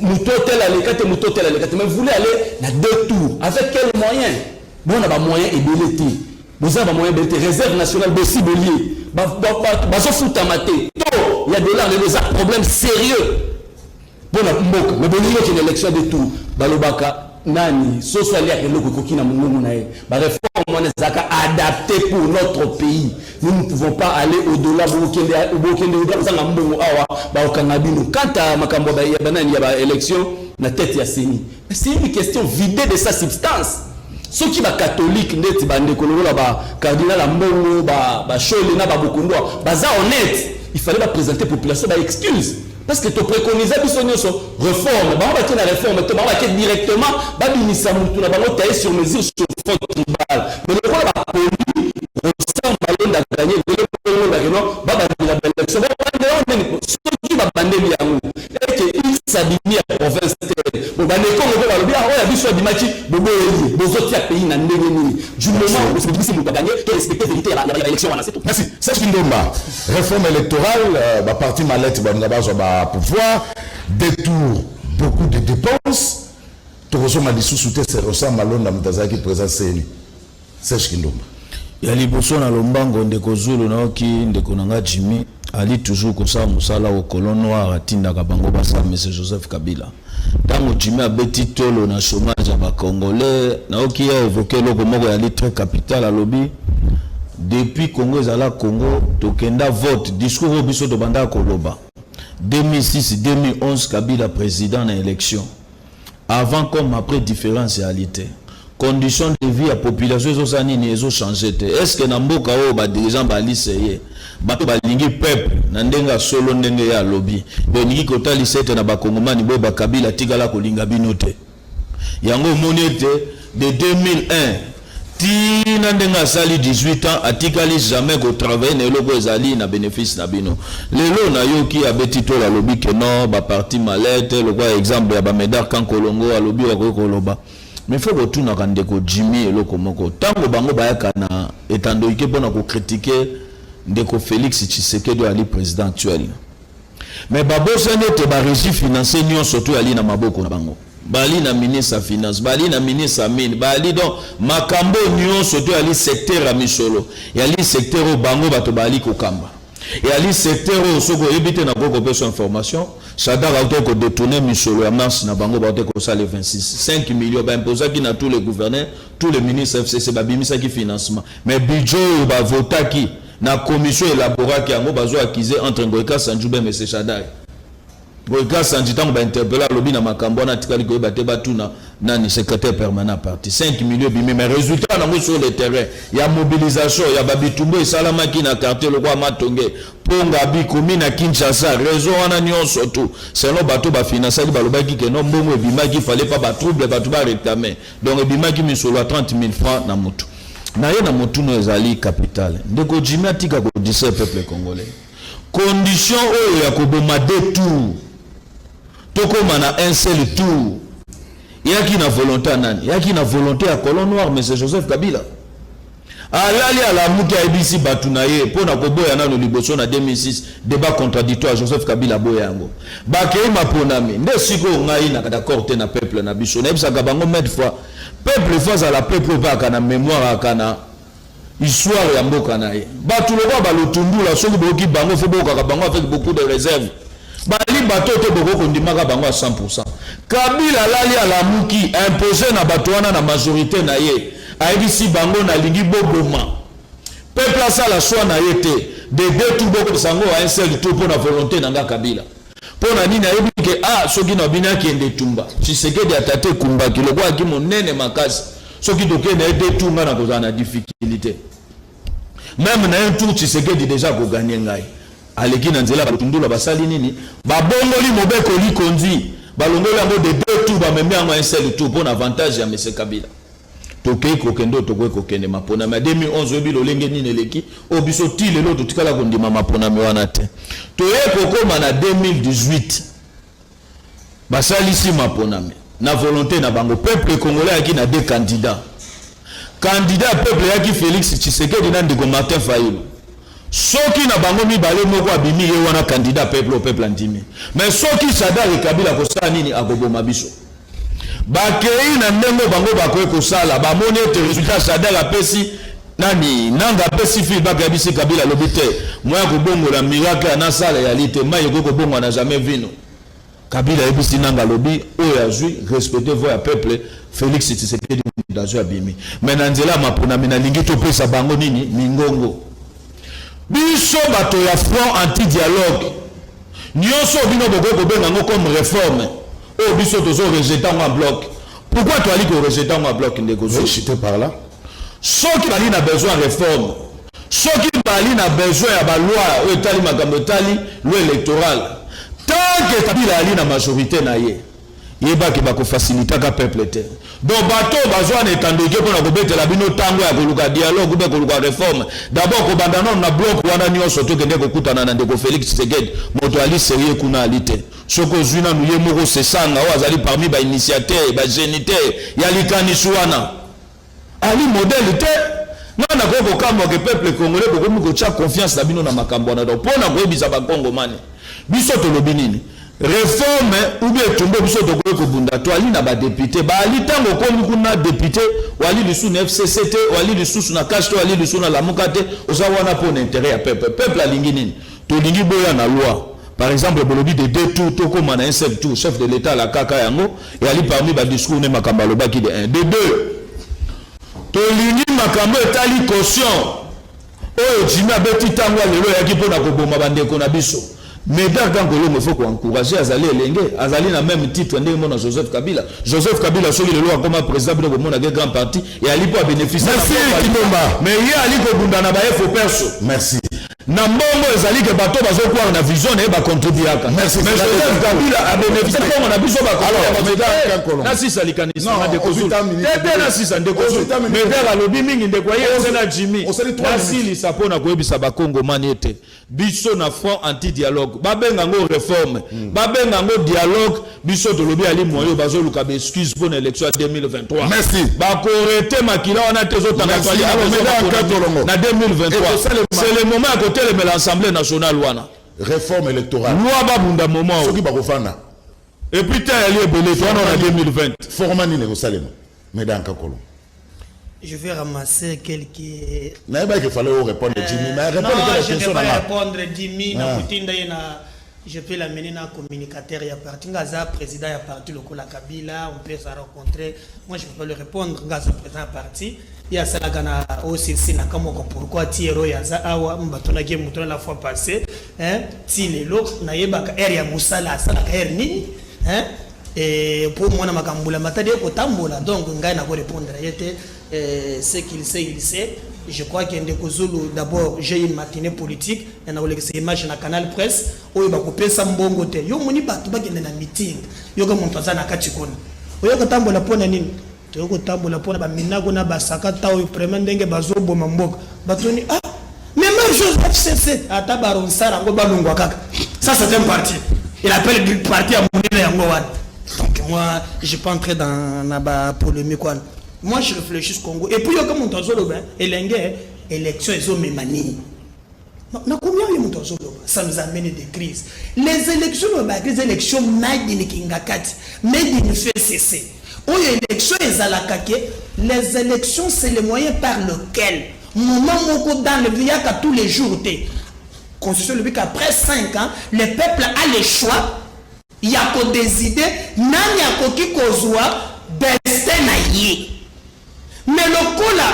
S3: moto tel aleka te, moto tel aleka te. Mais vous voulez aller à deux tours. Avec quels moyens? Bon, on a ba moyen ebele te, boza ba moyen ebele te. Réserve nationale bosi bolie. Bazofutama te. Taux ya dollar lelo eza problème sérieux mpona mboka. Mais bolingi okende élection de tour, balobaka nani soso aliaka eloko ekoki na mongongo na ye. Baréforme wana ezalaka adapté pour notre pays. Nous ne pouvons pas aller au-delà. Bokende au-delà, kozanga mbongo awa, bakokanga bino. Quant à makambo ya banani ya baélection na tête ya CENI, c'est une question vidée de sa substance. Soki bacatholique ndeti bandeko lokola bacardinal ya mbongo, bashole na babokondwa baza honnête, il fallait baprésenter population baexcuse, parce que topréconisa biso nyonso réforme. Bango batie na réforme te, bango batie directement babimisa mutu na bango taillé sur mesure sur fond tribal. Mais lokola bapoli Ronsard Malonda gagné, lelo bongo bakeno babandela baélection, babandela ndenge soki babandeli yango eke x abimi ya province te. Bon, banekongo mpe balobi oyo ya biso abimaki, boboyeli bozotia pays na ndenge nini? Du moment où obimisi moto aganye, to respecter vérité ya baélection wana, c'est tout.
S5: Merci. Serge Kindomba, réforme électorale, bah, parti mallette, bah, bah, pouvoir, détour, beaucoup de dépenses. Tokozonga lisusu te, c'est Ronsard Malonda moto azalaki président CENI. Serge Kindomba.
S2: Ya liboso na lombango, ndeko Zulu, nayoki ndeko na nga Jimmy ali toujours kosala mosala oyo colon noir atindaka bango basala. Monsieur Joseph Kabila, ntango Jimmy abeti tolo na chômage ya bacongolais, nayoki ye évoke eloko moko yali très capital. Alobi depuis Congo ezala Congo, tokenda vote. Discours oyo biso tobandaka koloba 2006, 2011, Kabila président na élection, avant comme après, différence eyali te. Condition de vie ya population ezosala nini? Ezochange te. Est ce que na mboka oyo badirigeant balise ye bato balingi peuple na ndenge ya solo, ndenge ye alobi, bolingi kotalisa ete na bakongomani boye bakabila tikala kolinga bino te? Yango omoni ete de 2001 tina ndenge asali 18 ans, atikali jamais kotravaille na eloko ezali na bénéfice na bino. Lelo nayoki abeti tolo, alobi ke non, baparti mallette, lokola exemple ya bamédard Kankolongo, alobi bakoki koloba. Mais faut kotunaka ndeko Jimmy eloko moko: ntango bango bayaka na etandoike mpona kocritiquer ndeko Félix Tshisekedi oyo ali président actuel, mais babosani ete barégie financier nyonso to yali na maboko na bango. Bali na ministre ya finance, bali na ministre ya mine, bali donc makambo nyonso to yali secteur ya misolo, yali secteur oyo bango bato bali kokamba, yali secteur oyo soki oyebi te, nakoki kopesa information. Shadary auti kodétourner misolo ya marche na bango, bauti kosala 26 5 millions, baimposaki na tous les gouverneurs, tous les ministres FCC, babimisaki financement. Mais budget oyo bavotaki na commission élaboraki yango, bazo accuser entre Ngoyi Kasanji be monsieur Shadary. Ngoyi Kasanji, ntango bainterpeller, alobi na makambo wana atikali koyeba te, batuna nani, secrétaire permanent parti. 5 millions ebimi, mais résultat nango sur le terrain ya mobilisation ya babitumbu esalamaki na quartier lokola Matonge, Mponga, bikomi na Kinshasa, réseau wana nyonso tu, selon bato bafinansaki, balobaki ke no, mbongo ebimaki, fallait pas batrouble bato baréclame. Donc ebimaki misolo ya 30 000 francs na motu na ye. Na motuna ezali capital, ndeko Jimi atika kodistraire peuple congolais. Condition oyo ya koboma deux tours, tokóma na un seul tour, eyaki na volonté ya nani? Eyaki na volonté ya colon noir, monsieur Joseph Kabila. Alali, alamuki, ayebisi bato na ye mpo na koboya nano liboso na 2006 débat contradictoire. Joseph Kabila aboya yango, bakei maponami. Nde sikoyo ngai na d'accord te na peuple na biso. Nayebisaka bango maintes fois, peuple faut azala peuple oyo aka na mémoire, aka na histoire ya mboka na ye. Bato lokola balotundula, soki boyoki bango, faut boyokaka bango avec beaucoup de réserve. Bali bato te bokoki kondimaka bango ya 100. Kabila alali, alamuki, impose na bato wana na majorité na ye, ayebisi bango nalingi boboma peuple asala choix na ye te, de deux tours, bokopesa yango un seul tour mpo na volonté na nga Kabila. Mpo na nini? Ayebi ke ah, soki na bino akende etumba, Tshisekedi atate ekumbaki lokola monene makasi, soki tokende ye deux tours, nga na kozala na difficulté. Même na un tour, Tshisekedi déjà akoganye ngai. Aleki na nzela, batundula basali nini? Babongoli mobeko likonzi, balongoli yango de deux tours, bamemi yango un seul tour mpo na avantage ya monsieur Kabila. Tokei kokende oyo tokoki kokende maponami ya 2011. Oyebi lolenge nini eleki oyo biso ti lelo totikala kondima maponami wana te. Toye kokóma na 2018, basalisi maponami na volonté na bango. Peuple congolais ayaki na deux candidats. Candidat ya peuple eyaki Félix Tshisekedi na ndeko Martin Fayulu. Soki na bango mibale moko abimi, ye wana candidat peuple oyo peuple andimi. Mais soki Shadary, Kabila akosala nini? Akoboma biso. Bakei na ndenge bango bakoki kosala, bamoni ete résultat Shadary apesi Nani Nanga apesi feedback, ayebisi Kabila, alobi te moya kobongola miracle ya nasala eyali te, mai ekoki kobongwana jamais vino. Kabila ayebisi Nanga, alobi oyo azwi respecte voix ya peuple. Félix Tshisekedi moto azwi, abimi. Mais na nzela ya maponami, nalingi topesa bango nini? Mingongo. Biso bato ya Front anti dialogue, nyonso bino bokoki kobenga yango comme réforme, oyo biso tozo rejeter yango en bloc. Pourquoi toali korejeter yango en bloc, ndeko?
S5: Chuter par là.
S2: Soki bali na besoin ya réforme, soki bali na besoin ya baloi oyo etali makambo etali loi électorale, tant que Kabila ali na majorité na ye, yebaki bakofacilitaka peuple te. Donc bato oyo bazwa na etando eke mpona kobetela bino ntango ya koluka dialogue ube koluka réforme, d'abord kobanda nano na bloc wana nyonso, tokende kokutana na ndeko Félix Tshisekedi. Moto ali sérieux kuna ali te. Soki ozwi nanu ye moko Sesanga oyo azali parmi bainitiateur, bagéniteur ya likanisi wana, ali modèle te. Nga nakoki kokamwa ke peuple congolais bokomi kotia confiance na bino na makambo wana. Donc mpo na koyebisa bakongomani, biso tolobi nini? Réforme ou bien etumba, biso tokoki kobunda. Toali na badéputé baali. Ntango okomi kuna député, wali lisusu na FCC te, wali lisusu na CACH te, wali lisusu na Lamuka te, oza wana mpo na intérêt ya peuple. Peuple alingi nini? Tolingi boya na loi. Par exemple, bolobi de deux tours, tokóma na un seul tour. Chef de l'État alakaka yango, eyali parmi badiscours ne makambo alobaki. De un, de deux, tolingi makambo etali caution oyo Jimi abeti ntango ya lelo, eyaki mpona koboma bandeko na biso. Médard Kankolongo, faut koencourager. Azali elenge, azali na même titre ndenge mona Joseph Kabila. Joseph Kabila, soki lelo akoma président, bino komonake grand parti eyali mpo abénéficie.
S5: Merci, Kindomba.
S2: Mais ye ali kobunda na baefo perso.
S5: Merci.
S2: Na mbongo ezali ke bato bazokwara na vision na ye, bacontribuaka.
S5: Merci.
S2: Mais Joseph Kabila abénéficie mbongo na biso.
S5: Alors, Médard Kankolongo.
S2: Nasisa likanisi.
S5: Non,
S2: Na ndeko
S5: ozwi
S2: Zulu.
S5: ta minute.
S2: Te te, nasisa, ndeko
S5: Ozwi
S2: Zulu.
S5: ta minute.
S2: Médard alobi mingi, ndeko aye eze na Jimi.
S5: Osali 3 minutes.
S2: Nasilisa mpo na koyebisa bakongomani ete biso na Front anti dialogue, babenga yango réforme, babenga yango dialogue, biso tolobi ali moyo bazoluka baexcuse mpo na élection ya 2023.
S5: Merci.
S2: Bakorete makila wana te, ezotanga.
S5: Merci.
S2: Twali na
S5: Alors,
S2: besoin
S5: Médard Kankolongo.
S2: na 2023,
S5: Ekosalema.
S2: c'est le moment ya kotelemela Assemblée nationale wana.
S5: Réforme électorale.
S2: Loi, babunda moment oyo.
S5: Soki bakofanda.
S2: Et puis te yali ebele to wana na 2020.
S5: Format nini ekosalema, Médard Kankolongo?
S6: Je vais ramasser quelques.
S5: Nayebaki fallait répondre Jimmy, mais
S6: Non,
S5: répondre la
S6: je ne vais
S5: question
S6: pas
S5: na nga.
S6: répondre Jimmy.
S5: Ah.
S6: Na kutinda ye na, je peux l'amener na communicateur ya parti. Nga aza président ya parti lokola Kabila, on peut se rencontrer. Moi, je peux pas lui répondre. Nga aza président ya parti, ye asalaka na OCC. Na kamoko pourquoi ti ero oyo aza awa, batonaki ye moto na la fois passée, hein, ti lelo nayebaka heure ya mosala asalaka heure nini, hein? Et pour mwana makambo ya matadi ekotambola. Donc ngai nakorépondre ye te. Ce qu'il sait, il sait. Je crois que ndeko Zulu, d'abord j'ai une matinée politique na nakolekisa image na Canal Presse oyo bakopesa mbongo te. Yo moni bato bakende na meeting, yoka moto aza na kati kuna, oyo kotambola mpo na nini? Toyo kotambola mpona baminako na basaka ta oyo vraiment ndenge bazoboma mboka. Batoni ah, mais même chose FCC, ata baronsar yango balongwa kaka. Ça, c'est un parti, il appelle du parti ya monene yango wana. Donc moi, je pas entrer dans na ba polémique wana. Moi, je réfléchis Congo. Et puis yoka moto azoloba elenge élection ezomema nini na combien oyo moto azoloba, ça nous amène des crises, les élections. Oyo bacrise élection made in Kingakati, made in FCC. Oyo élection ezalaka ke les élections, c'est le moyen par lequel moment moko dans le yaka tous les jours te. Constitution elobi qu'après 5 ans, le peuple a le choix ya kodécider nani akoki kozwa destin na ye. Mais lokola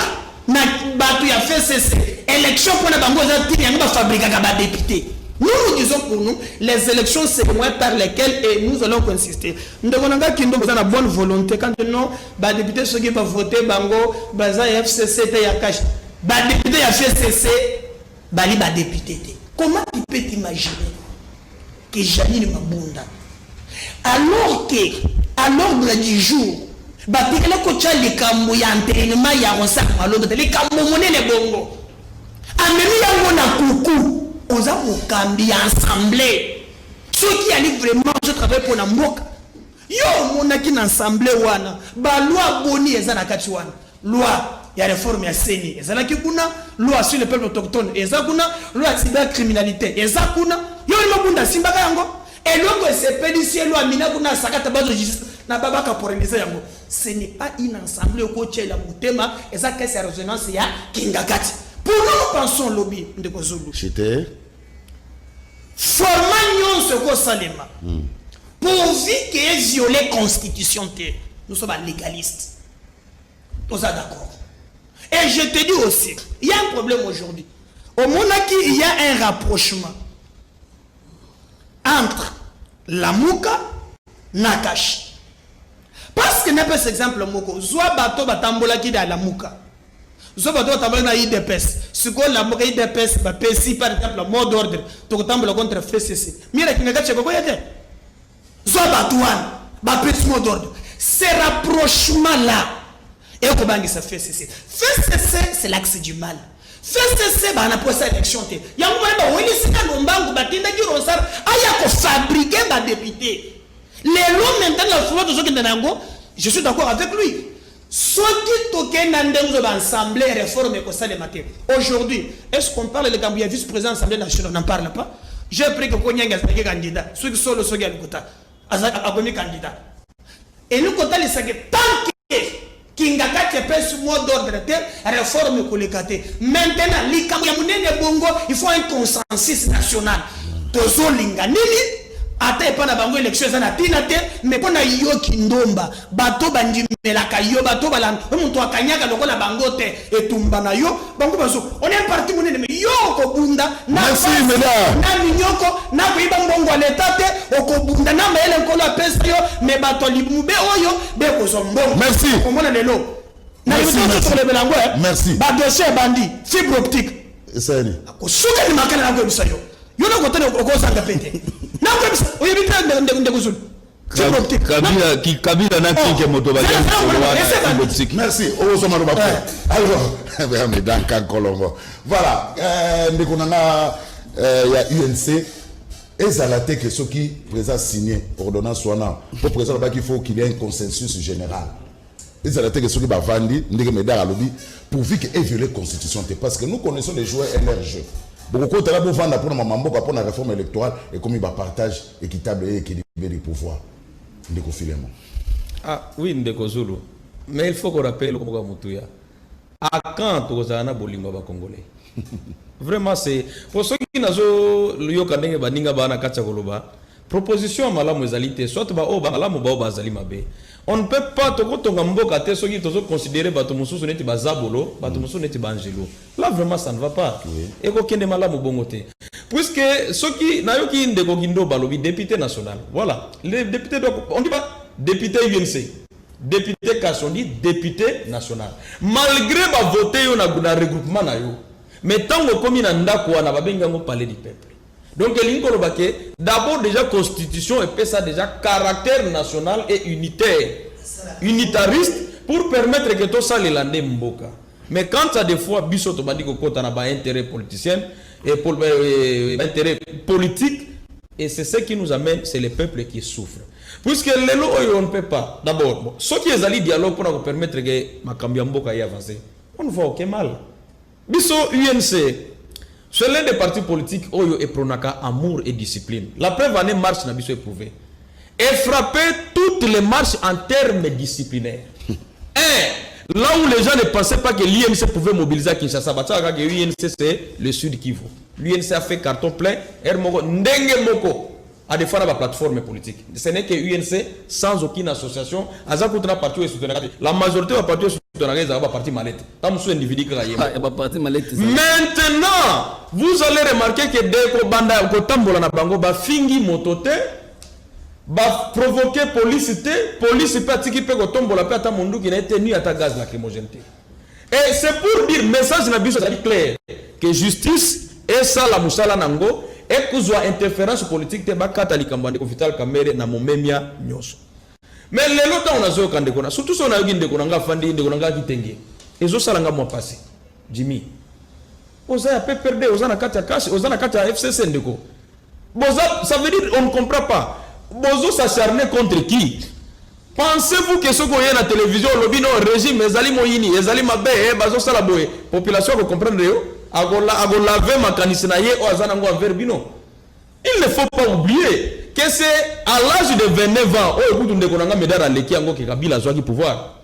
S6: na bato ya FCC, élection mpona bango eza ntina yango bafabrikaka badéputé. Nous, nous disons, pour nous, les élections, c'est le moyen par lesquels, et nous allons consister. Ndeko na nga Kindo, baza na bonne volonté quand non badéputé soki bavote bango baza ya FCC te, ya CACH. Badéputé ya FCC bali badéputé te. Comment tu peux t'imaginer que Janine Mabunda, alors que à l'ordre du jour batikala kotya likambo ya entraînement ya Ronsard Malonda te, likambo monene bongo, amemi yango na kuku? Oza mokambi ya assemblée, soki ali vraiment ozotravaille mpo na mboka, yo omonaki na assemblée wana baloi boni eza na kati wana? Loi ya réforme ya CENI ezalaki kuna, loi sur le peuple autochtone eza kuna, loi ya cybercriminalité eza kuna. Yo Mabunda asimbaka yango, eloko esepelisi elo amina kuna asakata bazo justice. Na babacaporaliser yango. Ce n'est pas une assemblée okotiela motema, eza caisse ya résonance ya Kingakati. Pour nous, nous pensons lobi, ndeko Zulu,
S5: Chete.
S6: Format nyonso ekosalema, pourvu que eviole constitution te, nous sommes légalistes, toza d'accord. Et je te dis aussi, il y a un problème aujourd'hui. Omonaki, il y a un rapprochement entre Lamuka na CACH, parce que napesa exemple moko: zwa bato batambolaki na Lamuka, zwa bato batambolaki na UDPS. Sikoyo Lamuka, UDPS bapesi par exemple mot d'ordre: tokotambola contre FCC. Mira Kingaka kokoya te. Zwa bato wana bapesi mot d'ordre, ce rapprochement là ekobangisa FCC. FCC, c'est l'axe du mal. FCC bana posa élection te. Yango wana bawelisika lombangu, batindaki Ronsard aya kofabriquer badéputé. Lelo maintenant, la fois tozokende na yango, je suis d'accord avec lui, soki tokende na ndenge oyo baassemblée, réforme ekosalema te. Aujourd'hui, est ce qu'on parle likambo ya vice président assemblée nationale? On n'en parle pas. J'ai pris que Konyanga azalaki candidat, soki solo, soki alikuta akomi candidat. Elingi kotalisaka, tant que Kingakati epesi mot d'ordre te, réforme ekoleka te. Maintenant, likambo ya monene bongo, il faut un consensus national. Tozolinga nini? Ata epa na bango élection eza na ntina te, mais mpo na yoki ndomba, bato bandimelaka yo, bato balanda oyo, moto akanyaka lokola bango te, etumba na yo, bango bazo, on est un parti monene, mais yo okobunda na
S5: Merci,
S6: pasi,
S5: Médard.
S6: na minyoko, na koyiba mbongo ya leta te. Okobunda na mayele Nkolo apesa yo, mais bato ya libumube oyo bekozwa mbongo.
S5: Merci.
S6: Komona lelo na
S5: Merci, merci.
S6: tokolobela yango, eh.
S5: Merci.
S6: Badossier ebandi, fibre optique.
S5: Esali.
S6: Kosukani makala, nakoyebisa yo, yo nakotana, okozanga pe te. Nakoyebisa, oyebi te, ndeko Zulu, fibre optique.
S2: Kabila, Kabila na kinke moto
S6: Zela, zela,
S2: balia
S6: ese bandi.
S2: optique.
S5: Merci. Ozoma loba pe. Alors, mais dans Kolombo. Voilà, ndeko nanga ya UNC, ezala te ke soki président signé ordonnance wana, po président alobaki il faut qu'il y ait un consensus général, ezala te ke soki bavandi ndenge Médard alobi, pourvu que eviole constitution te, parce que nous connaissons les joueurs et leur jeu. Bokokotala, bovanda mpona mama mboka, mpona réforme électorale ekomi bapartage équitable et équilibré du pouvoir. Ndeko Filemon.
S4: Ah oui, ndeko Zulu, mais il faut qu'on rappelle eloko moko ya motuya: à quand tokozala na bolingo ya bacongolais? Vraiment, c'est po soki nazoyoka ndenge baninga baa na kati ya koloba, proposition ya malamu ezali te, soit baoyo malamu, baoyo bazali mabe. On ne peut pas, tokotonga mboka te soki tozoconsidérer bato mosusu neti bazabolo, bato mosusu neti baangelo. Là vraiment, ça ne va pas. Ekokende malamu bongo te, puisque soki nayoki ndeko Kindo balobi député national, voilà, les députés doivent, on dit pas député UNC, député CACH, on dit député national. Malgré bavote yo na regroupement na yo, mais ntango okomi na ndako wana, babengi yango palais du peuple. Donc elingi koloba ke d'abord déjà constitution epesa déjà caractère national et unitaire, unitariste, pour permettre que tosalela nde mboka. Mais quand à des fois biso tobandi kokɔta na baintérêt politicien et intérêt politique, et c'est ce qui nous amène, c'est le peuple qui souffre, puisque lelo oyo on ne peut pas d'abord, bon, soki ezali dialogue mpona kopermettre ke makambo ya mboka ye avance, on ne voit aucun mal. Biso UNC, c'est l'un des partis politiques oyo eprônaka amour et discipline. La preuve, année marche na biso éprouvé et frapper toutes les marches en termes disciplinaires. Un, là où les gens ne pensaient pas que l'UNC pouvait mobiliser à Kinshasa, batiaka que UNC, c'est le Sud Kivu. L'UNC a fait carton plein, er moko, ndenge moko, à des fois na plateforme politique. Ce n'est que UNC sans aucune association, aza kutu na parti oyo esoutenaka te. La majorité ya parti oyo esoutenaka ezalaka ba parti malete. Tant mosusu individu kaka ye moko.
S3: Ah, baparti malete.
S4: Maintenant, vous allez remarquer que dès kobanda kotambola na bango, bafingi moto te, baprovoke police te, police mpe atiki mpe kotombola mpe ata monduki na ye te, ni ata gaz lacrymogène te. Et c'est pour dire, message na biso ezali clair, que justice esala mosala nango, ekozwa interférence politique te, bakata likambo ya ndeko Vital Kamerhe na momemia nyonso. Mais lelo ntango nazoyoka ndeko na, surtout soki nayoki ndeko na nga afandi, ndeko na nga Akitenge, ezosala nga mwa pasi. Jimmy, oza ya PPRD, oza na kati ya CACH, oza na kati ya FCC. Ndeko boza, ça veut dire on ne comprend pas, bozo s'acharner contre qui? Pensez-vous que soki oye na télévision, olobi no régime ezali moyini, ezali mabe, bazosala boye, population akocomprendre yo, akolave makanisi na ye oyo aza nango envers bino? Il ne faut pas oublier que c'est à l'âge de 29 ans oyo kutu ndeko na nga Medard aleki yango ke Kabila azwaki pouvoir.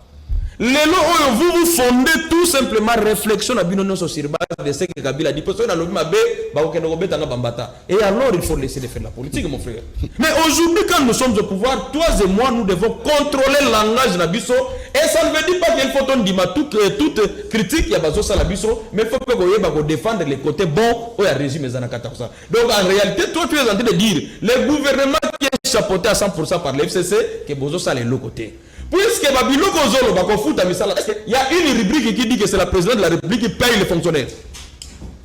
S4: Lelo oyo, vous vous fondez tout simplement réflexion na bino nyonso sur base de ce que Kabila dit. Parce que nalobi mabe, bakokende kobeta nga bambata. Et alors il faut laisser de faire la politique, mon frère. Mais aujourd'hui, quand nous sommes au pouvoir, toi et moi, nous devons contrôler le langage na biso. Et ça ne veut dire pas qu'il faut tondima toute critique ya bazosala biso, mais il faut que koyeba ko défendre les côtés bons oyo ya régime eza na kati ya kosala. Donc en réalité, toi, tu es en train de dire le gouvernement qui est chapeauté à 100% par le FCC, que bozosala eloko te. Puisque babiloko ozoloba kofuta misala, il y a une rubrique qui dit que c'est la présidente de la République qui paye les fonctionnaires?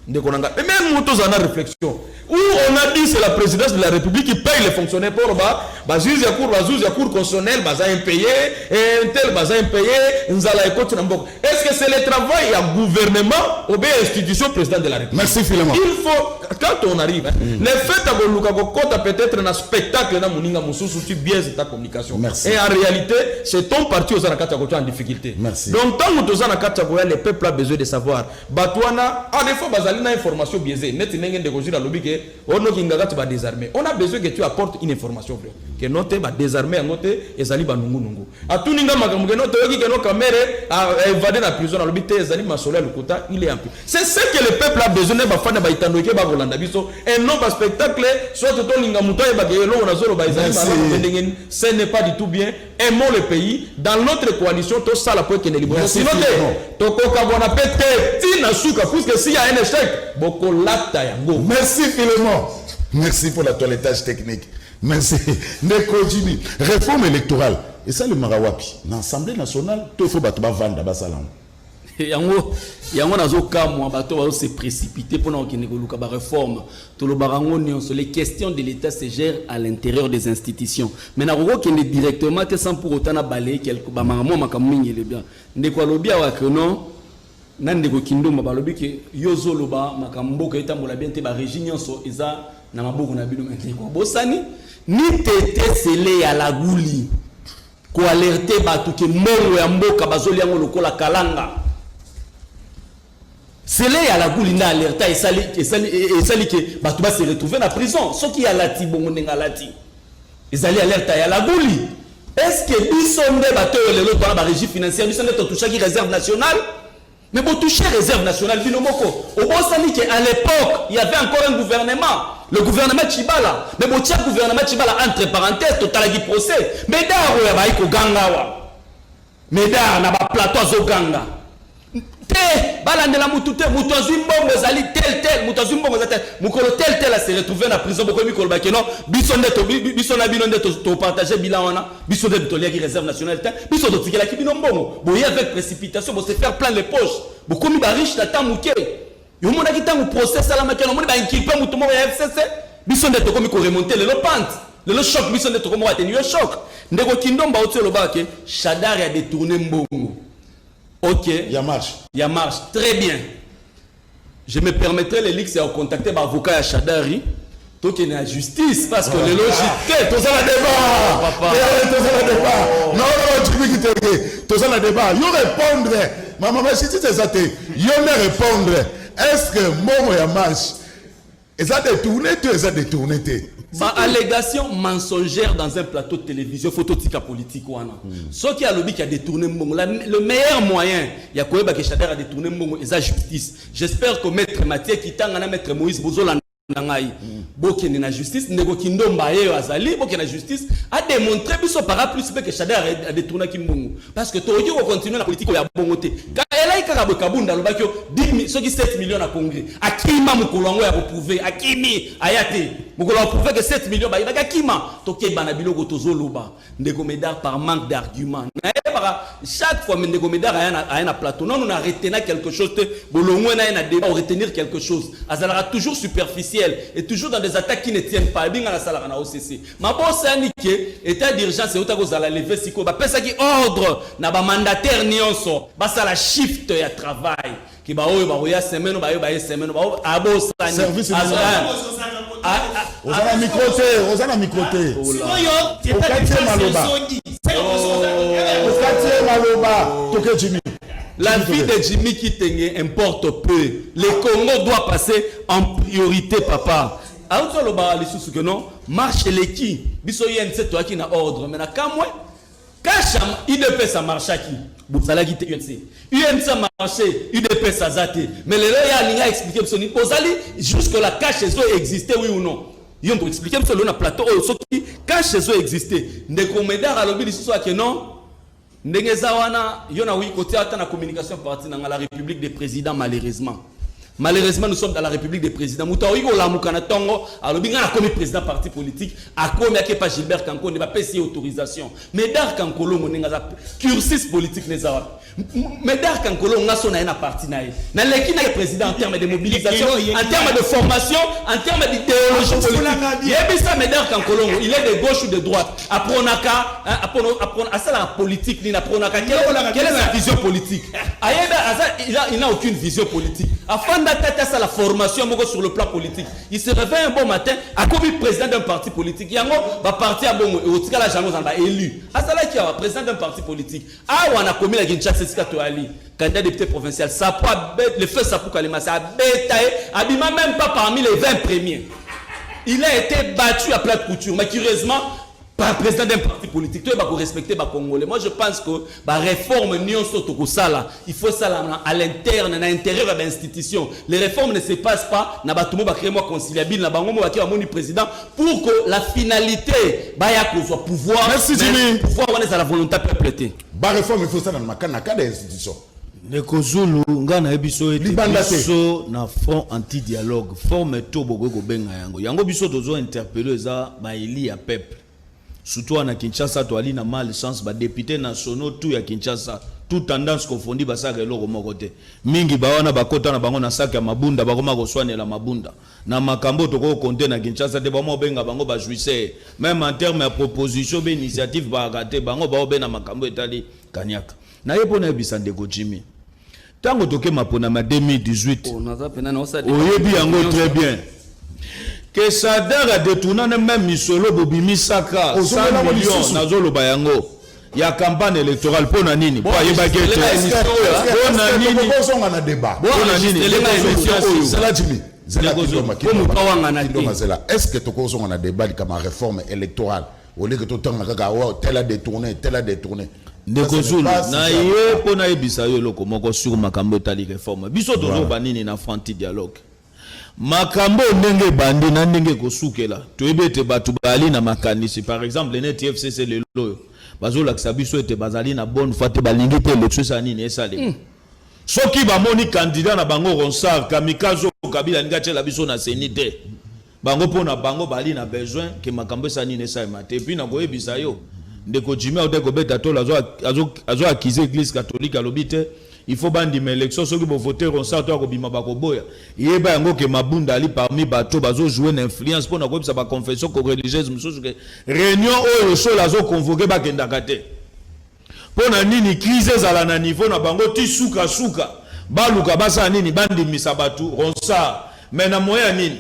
S4: Ndeko na nga, mais même moto oza na réflexion où on a dit c'est la présidence de la République qui paye les fonctionnaires, pour ba bajuge ya cour, bazuzi ya cour constitutionnelle baza impayé, un tel baza impayé, nzala ekoti na mboka. Est-ce que c'est le travail ya gouvernement ou bien institution président de la République?
S5: Merci, Philemon.
S4: Il faut, quand on arrive, hein, le fait ya koluka kokota peut-être na spectacle na moninga mosusu, tu biaise ta communication.
S5: Merci.
S4: Et en réalité, c'est ton parti oza na kati ya kotia en difficulté.
S5: Merci.
S4: Donc ntango toza na kati ya koya, le peuple a besoin de savoir bato wana. En des fois bazali na information biaisée, neti ndenge ndeko Jules alobi ke onokinga kati badésarmé. On a besoin que tu apportes une information vraie, ke no te, badésarmé yango te, ezali banungunungu. Atuni nga makambo ke no toyoki ke no Kamerhe évadé na prison. Alobi te, ezali masolo ya lokuta, il est en prison. C'est ce que le peuple a besoin, ne bafanda baitando eke bakolanda biso et non baspectacle. Soit tolinga moto ayebaka eloko nazoloba ezali
S5: Merci.
S4: malamu mpe ndenge nini. Ce n'est pas du tout bien. Aimons le pays dans notre coalition, tosala po ekende liboso.
S5: Merci,
S4: Sinon te,
S5: Philemon.
S4: tokokabwana mpe te ntina suka, puisque s'il y a un échec, bokolata yango.
S5: Merci, Philemon. Merci pour la toilettage technique. Merci. Ndeko Jimmy, réforme électorale. Et ça, le Marawapi, l'Assemblée nationale, tout faut bato bavanda basala.
S3: Yango nazokamwa bato bazose précipité mpona kokende koluka baréforme. Tolobaka yango nyonso, les questions de l'État se gèrent à l'intérieur des institutions, mais nakoki kokende directement te sans pour autant nabalayer quelque bamakambo. Makambo mingi ele bien. Ndeko alobi awa ke non, na ndeko Kindomba balobi ke yo ozoloba makambo mboka etambola bien te, barégie nyonso eza na maboko na bino. Mais ndeko abosani ni tete sele ya laguli koalerte bato ke mbongo ya mboka bazolia yango lokola kalanga. Sele ya laguli nde alerte esali ke bato base retrouve na prison. Soki alati bongo ndenge alati, ezali alerte ya laguli. Est ce que biso nde bato oyo lelo toza na barégie financière, biso nde totouchaki réserve nationale? Mais botouche réserve nationale bino moko. Obosani ke à l'époque il y avait encore un gouvernement, le gouvernement Tshibala. Mais botia gouvernement Tshibala entre parenthèses. Totalaki procès Médard oyo abayi koganga awa. Médard na baplateau azoganga te, balandela mutu te, mutu azwi mbongo ezali tel tel, mutu azwi mbongo eza tel, mokolo tel tel ase retrouve na prison. Bokomi koloba ke non, biso nde biso na bino nde topartage bilan wana, biso nde toliaki réserve nationale te, biso totikelaki bino mbongo. Boye avec précipitation, bose faire plein les poches, bokomi bariche na temps moke. Yomonaki ntango procès esalamaki wana, omoni bainculpe mutu moko ya FCC. Biso nde tokomi koremonte lelo pente, lelo choc, biso nde tokomi koateni yo choc. Ndeko Kindomba oti olobaka ke Shadary a détourné mbongo. Ok.
S5: Ya marche.
S3: Ya marche, très bien. Je me permettrai le luxe ya contacter baavocat ya Shadary, tokende na justice, parce que lelo jite
S5: Toza na débat.
S3: Papa.
S5: Eh, toza na débat. Non, non, Jimmy Kitenge, toza na débat. Yo répondre. Maman, justice eza te. Yo nde répondre. Est-ce que mbongo ya marche eza détourné to eza détourné te?
S3: Baallégation mensongère dans un plateau de télévision, faut totika politique wana. Soki alobi ki a détourné mbongo, le meilleur moyen ya koyeba ke Shadary a détourné mbongo eza justice. J'espère que maître Mathieu Kitanga na maître Moïse bozolanda ngai, bokende na justice. Ndeko Kindomba ye oyo azali, bokende na justice, adémontre biso par A plus B ke Shadary adétournaki mbongo, parce que tokoki kocontinue na politique oyo ya bongo te. Elai kaka boye, Kabunda alobaki yo 10 soki 7 millions na congrès, akima mokolo yango ya koprouve, akimi aya te. Mokolo ya koprouve ke 7 millions bayebaki, akima. Tokeba na biloko tozoloba. Ndeko Médard, par manque d'argument, nayebaka chaque fois, mais ndeko Médard aya na plateau nano na retenir quelque chose te. Bolongwe na ye na débat, retenir quelque chose, azalaka toujours superficiel et toujours dans des attaques qui ne tiennent pas. Ebinga nasalaka na OCC, mabosani ke état d'urgence euta kozala levé. Sikoyo bapesaki ordre na bamandataire nyonso basala shift ya travail, ke baoyo bakoya semaine, bayo baye semaine, baoyo abosani.
S5: Service.
S3: Ah,
S5: Oza na micro te, oza na micro te.
S6: Sikoyo
S5: Okati ye maloba. Okati ye maloba. Toke, Jimmy.
S3: La vie de Jimmy Kitenge importe peu. Le Congo doit passer en priorité, papa. Auto aloba lisusu ke non, Marche eleki, biso UNC toyaki na ordre, mais na kamwe CACH, UDPS amarchaki, bozalaki te. UNC, UNC amarché, UDPS aza te. Mais lelo ye alingi aexpliquer biso nini? Ozali jusque la CACH ezo existe, oui ou non? Yo moto expliquer biso lelo na plateau oyo soki CACH ezo existe. Ndeko Medar alobi lisusu ake non, ndenge eza wana, yo na wi kotia ata na communication parti na nga, la République des présidents. Malheureusement, malheureusement, nous sommes dans la République des présidents. Moto akoki kolamuka na ntongo, alobi: "Ngai nakomi président parti politique." Akomi, akepa Gilbert Kankonde, bapesi ye autorisation. Medar Kankolongo, ndenge aza, cursus politique neza wapi? Medar Kankolongo, nga so na ye na parti na ye, naleki na ye président en termes de mobilisation, en termes de formation, en termes d'idéologie politique. Yebisa Medar Kankolongo, il est de gauche ou de droite? Apronaka, asalaka politique nini? Apronaka, quelle est sa vision politique? Ayebi aza, il n'a aucune vision politique. Afanda tata, asala formation moko sur le plan politique. Il se réveille un bon matin, akomi président d'un parti politique. Yango baparti ya bongo otikala jango ozala baélu. Azalaki awa président d'un parti politique awa na commune ya Kinshasa, esika toyali, candidat député provincial. Sapo, le feu Sapo Kalemasi abeta ye, abima même pas parmi les 20 premiers. Il a été battu à plate couture. Mais curieusement, par président d'un parti politique. Toyeba korespecter bacongolais. Moi, je pense que baréforme nyonso tokosala, il faut sala à l'interne, na intérieur ya bainstitution. Les réformes ne se passent pas na bato mo bacréer mwa conciliabule na bango mo bake, bamoni président, pour que la finalité baya kozwa pouvoir.
S5: Merci, Jimmy.
S3: Pouvoir wana ezala volonté peuple te.
S5: Baréforme, il faut sala na cadre ya institution.
S2: Ndeko Zulu, ngai nayebi so ete
S5: Libanda te.
S2: Biso na front anti dialogue, forme to bokoki kobenga yango, yango biso tozo interpeller eza baélu ya peuple, surtout wana Kinshasa. Toali na malchance, badéputé nationaux tout ya Kinshasa, tout tendance confondu, basalaka eloko moko te. Mingi bawana bakota na bango na saki ya mabunda, bakoma koswanela mabunda na makambo. Tokokonte na Kinshasa te, bama obenga bango bajouisseur. Même en terme ya proposition be initiative, bayaka te. Bango baobe na makambo etali kaniaka na ye. Mpo nayebisa ndeko Jimi, ntango tokema mpona 2018, oyebi yango très bien ke Shadary adétourna même misolo bobimisaka 100 millions. Nazoloba yango ya campagne électorale. Mpo na nini? Mpo ayebaki ete, mpo na nini?
S5: Ozonga na débat.
S2: Mpo na nini?
S5: Zela, Jimi. Zela, est ce que tokozonga na débat likama réforme électorale oleke totanga kaka wa tel a détourné, tel a détourné?
S2: Ndeko Zulu, na ye mpo nayebisa yo eloko moko sur makambo etali réforme. Biso tozoba nini na front dialogue? Makambo ndenge ebandi na ndenge ekosukela, toyebi ete bato bazali na makanisi. Par exemple, neti FCC lelo oyo bazolakisa biso ete bazali na bonne foi te, balingi te élection esala nini, esalema. Soki bamoni candidat na bango Ronsard Kamikaze, Kabila alingi atiela biso na CENI te, bango mpo na bango bali na besoin ke makambo esala nini, esalema te. Et puis nakoyebisa yo, ndeko Jimi aute kobeta tolo, azo accuser Église catholique, alobi te il faut bandima élection. Soki bovote Ronsard to akobima, bakoboya. Yeba yango ke Mabunda ali parmi bato bazojouer na influence mpo na koyebisa baconfession religieuse mosusu ke réunion oyo solo azoconvoquer, bakendaka te. Mpo na nini? Crise ezala na niveau na bango ti sukasuka baluka basala nini, bandimisa bato Ronsard. Mais na moyen ya nini?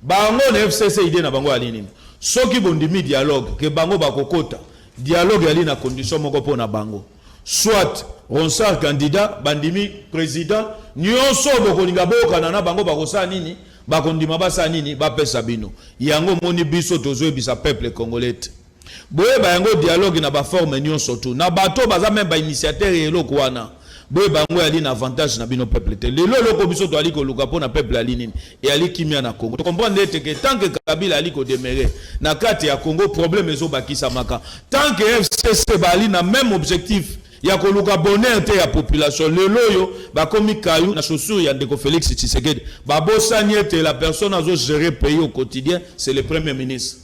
S2: Bango na FCC, idée na bango yali nini? Soki bondimi dialogue, ke bango bakokota dialogue, yali na condition moko mpo na bango: soit Ronsard candidat, bandimi président, nyonso bokolinga boyokana na bango, bakosala nini, bakondima basala nini, bapesa bino yango. Moni biso tozoyebisa peuple congolais te, boyeba yango, dialogue na baforme nyonso tu na bato baza même bainitiateur ya eloko wana, boyeba yango yali na avantage na bino peuple te. Lelo eloko biso toali koluka mpo na peuple ali nini? Eyali kimia na Congo. Tocomprendre ete ke tant que Kabila ali kodemeurer na kati ya Congo, problème ezobakisamaka. Tant que FCC bali na même objectif ya koluka bonheur te ya population, lelo oyo bakomi kayu na chaussure ya ndeko Félix Tshisekedi. Babosani ete la personne azogérer pays au quotidien, c'est le premier ministre.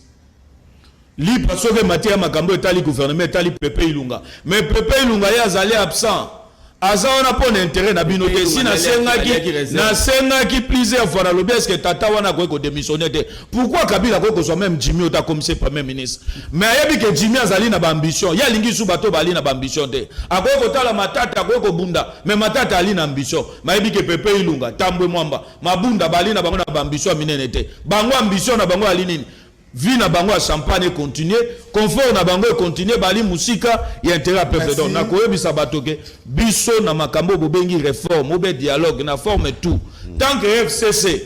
S2: Lipa soki emati ya makambo etali gouvernement, etali Pepe Ilunga. Mais Pepe Ilunga, ye azali absent, aza wana mpo na intérêt na bino te. Si nasengaki plusieurs fois, nalobi: est-ce tata wana akoki kodémissionner te? Pourquoi Kabila akoki kozwa même Jimi ota commissaire premier ministre, mais ayebi ke Jimi azali na baambition, ye alingi su bato bali na baambition te. Akoki kotala Matata, akoki kobunda, mais Matata ali na ambition. Mais ayebi ke Pepe Ilunga, Tambwe Mwamba, Mabunda bali na bango na baambition ya minene te. Bango ambition na bango ali nini? Vie na bango ya champagne econtinue, confort na bango econtinue, bali mosika ya intérêt ya peuple. Donc nakoyebisa bato ke biso na makambo bobengi réforme obe dialogue na forme tout, tant que FCC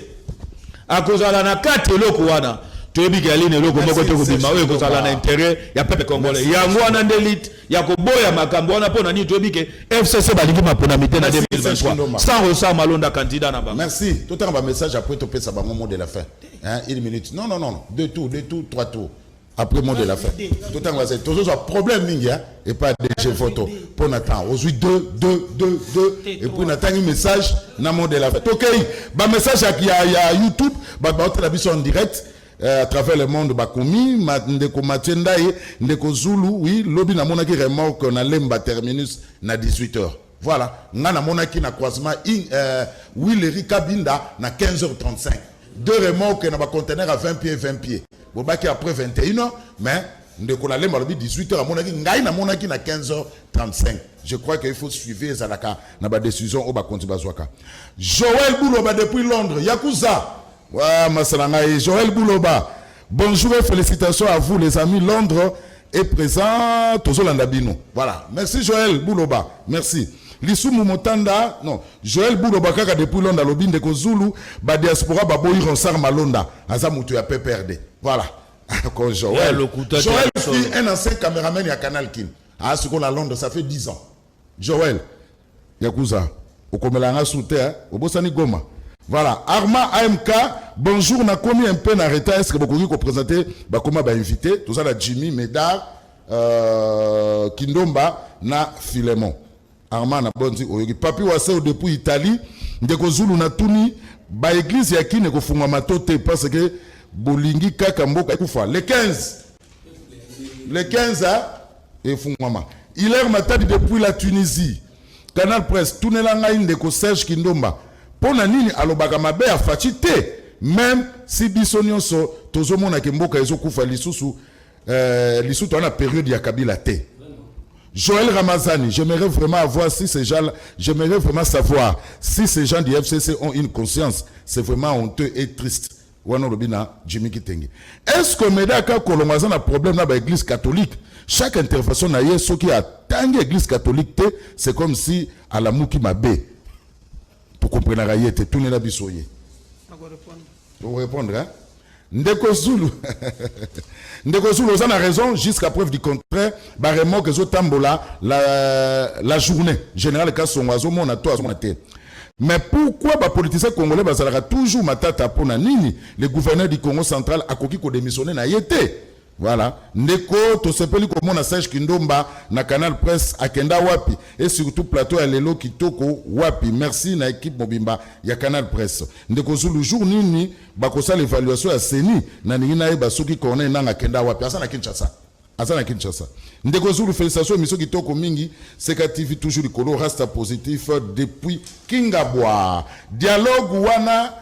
S2: akozala na kati eloko wana, Toyebi ke ali na eloko moko te
S5: Merci,
S2: kobima oyo
S5: Serge
S2: ekozala na
S5: Ndomba.
S2: intérêt ya peuple congolais. Yango wana nde lite ya koboya makambo wana. Mpo na nini? Toyebi ke FCC balingi maponami te na
S5: Merci, Serge
S2: 2023
S5: Ndomba.
S2: sans Ronsard Malonda candidat na bango.
S5: Merci. Tout un message après tout ça, bon mot de la fin. Hein, une minute. Non, non, non, non. Deux tours, deux tours, trois tours. Après mot de la fin. Tout un va toujours un problème mingi, hein, et pas DG photo. Pour Nathan, aujourd'hui deux, deux, deux, deux. Et puis Nathan, un message, na mot de la fin. Ok, bah message il y a YouTube, bah bah la biso en direct. À travers le monde bakomi ndeko Mathieu Ndaye, ndeko Zulu, oui, lobi namonaki remorque na Lemba terminus na 18h. Voilà, nga namonaki na croisement in Willery Kabinda na 15h35, deux remorques na baconteneur à 20 pieds, 20 pieds. Bobaki après 21h, mais ndeko na Lemba alobi 18h amonaki, ngai namonaki na 15h35. Je crois qu'il faut suivre ezalaka na badécision oyo bakonzi bazwaka. Joël Bouloba depuis Londres, yakuza wa masala ngai. Joël Bouloba, bonjour et félicitations à vous les amis. Londres est présent, tozolanda bino. Voilà, merci Joël Bouloba, merci. Lisumu Motanda, non, Joël Bouloba kaka depuis Londres alobi: ndeko Zulu, badiaspora baboyi Ronsard Malonda, aza moto ya PPRD. Voilà. Ko
S2: Ya
S5: Joël
S2: lokuta te
S5: Joël
S2: ya solo.
S5: fut un ancien caméraman ya Canal Kin, ah, sikoyo na Londres, ça fait 10 ans. Joël yakuza, okomela nga su te, hein? Obosani Goma. Voilà, Arma AMK, bonjour. Nakomi un peu na retard. Est ce que bokoki koprésente bakoma bainvité? Toza na Jimmy, Médard, Kindomba na Philemon. Arma na bondi oyoki. Papi Waseo depuis Italie, ndeko Zulu, natuni: baeglise ya Kini ekofungwama to te? Parce que bolingi kaka mboka ekufa. Le 15, le 15 hein, efungwama. Hilaire Matadi depuis la Tunisie, Canal Presse, tunela ngai ndeko Serge Kindomba mpo na nini alobaka mabe ya Fatshi te, même si biso nyonso tozomonaka mboka ezokufa lisusu. Lisusu toza na période ya Kabila te. Joël Ramazani, j'aimerais vraiment avoir si ces gens, j'aimerais vraiment savoir si ces gens du FCC ont une conscience. C'est vraiment honteux et triste. Wana olobi na Jimmy Kitenge. Est-ce que Medaka Kolongo aza na problème na ba église catholique? Chaque intervention na ye, soki atangi église catholique te, c'est comme si alamuki mabe. Tokomprenaka ye te, tunela biso ye. Répondre, hein? Ndeko Zulu, ndeko Zulu, oza na raison jusqu'à preuve du contraire. Baremorque ezotambola la journée. Général Kasongo azomona to azomona te? Mais pourquoi bapoliticien congolais bazalaka toujours matata? Mpo na nini le gouverneur du Congo Central akoki kodémissionne na ye te? Voilà, ndeko, tosepeli komona Serge Kindomba na Canal Presse. Akenda wapi? Et surtout plateau ya lelo kitoko wapi. Merci na équipe mobimba ya Canal Presse. Ndeko Zulu, jour nini bakosala évaluation ya CENI? Nalingi nayeba soki Corneille Nanga akenda wapi. Aza na Kinshasa, aza na Kinshasa. Ndeko Zulu, félicitation, émission kitoko mingi. Seka TV toujours likolo, rasta positif depuis Kingabwa. Dialogue wana,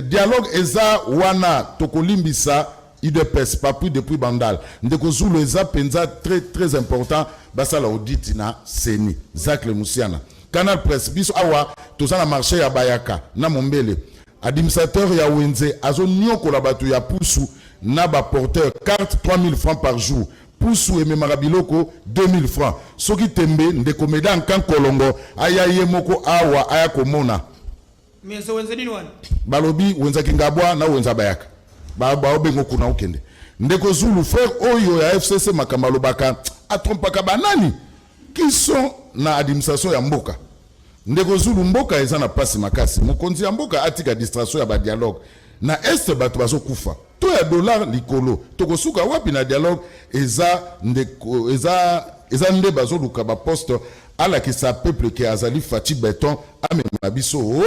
S5: dialogue eza wana, tokolimbisa UDPS. Papi depuis Bandal, ndeko Zulu, eza mpenza très très important basala audit na CENI. Zacle Musiana, Canal Presse, biso awa toza na marché ya Bayaka na Mombele. Administrateur ya wenze azoniokola bato ya pusu na baporteur, carte 3000 francs par jour. Pusu ememaka biloko 2000 francs. Soki tembe, ndeko Meda Nkan Kolongo aya ye moko awa, aya komona.
S6: Mais wenze nini wana?
S5: Balobi wenzaki Ngabwa na wenza Bayaka, baobengo kuna okende. Ndeko Zulu, frère oyo ya FCC, makambo alobaka, atrompaka banani qui sont na administration ya mboka? Ndeko Zulu, mboka eza na mpasi makasi. Mokonzi ya mboka atika distraction ya badialogue. Na Est bato bazokufa, to ya dollar likolo, tokosuka wapi na dialogue? Eza ndeko, eza nde bazoluka baposte. Alakisa peuple ke azali Fatshi Béton, amema biso o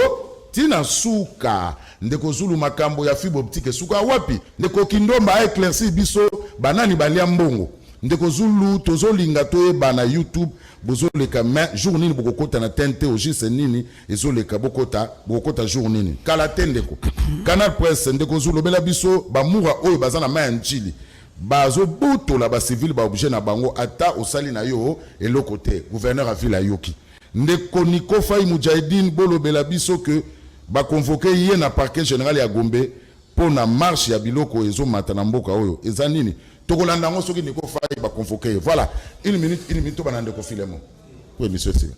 S5: ntina suka. Ndeko Zulu, makambo ya fibre optique esuka wapi? Ndeko Kindomba aéclaircir biso banani balia mbongo. Ndeko Zulu, tozolinga toyeba na YouTube bozoleka, mais jour nini bokokota na TNT? Au juste nini ezoleka? Bokota, bokokota jour nini? Kala te. Ndeko Canal Presse, ndeko Zulu, lobela biso bamura oyo baza na mai ya Njili, bazobotola bacivile baobjet na bango. Ata osali na yo eloko te. Gouverneur ya ville ayoki. Ndeko Niko Fai Mujahidine, bolobela biso ke baconvoke ye na parquet général ya Gombe mpo na marche ya biloko ezomata na mboka oyo. Eza nini? Tokolanda yango soki Niko Fai baconvoke ye. Voilà, une minute, une minute, tobana. Ndeko Filemo, po émission esika.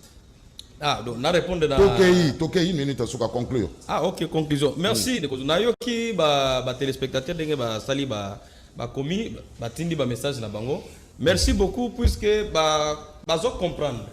S4: Ah, donc na répondre na
S5: Tokei, tokei, une minute asuka conclure.
S4: Ah ok, conclusion. Merci ndeko. Nayoki ba ba téléspectateurs ndenge basali ba bakomi, batindi ba message na bango. Merci beaucoup, puisque ba bazo comprendre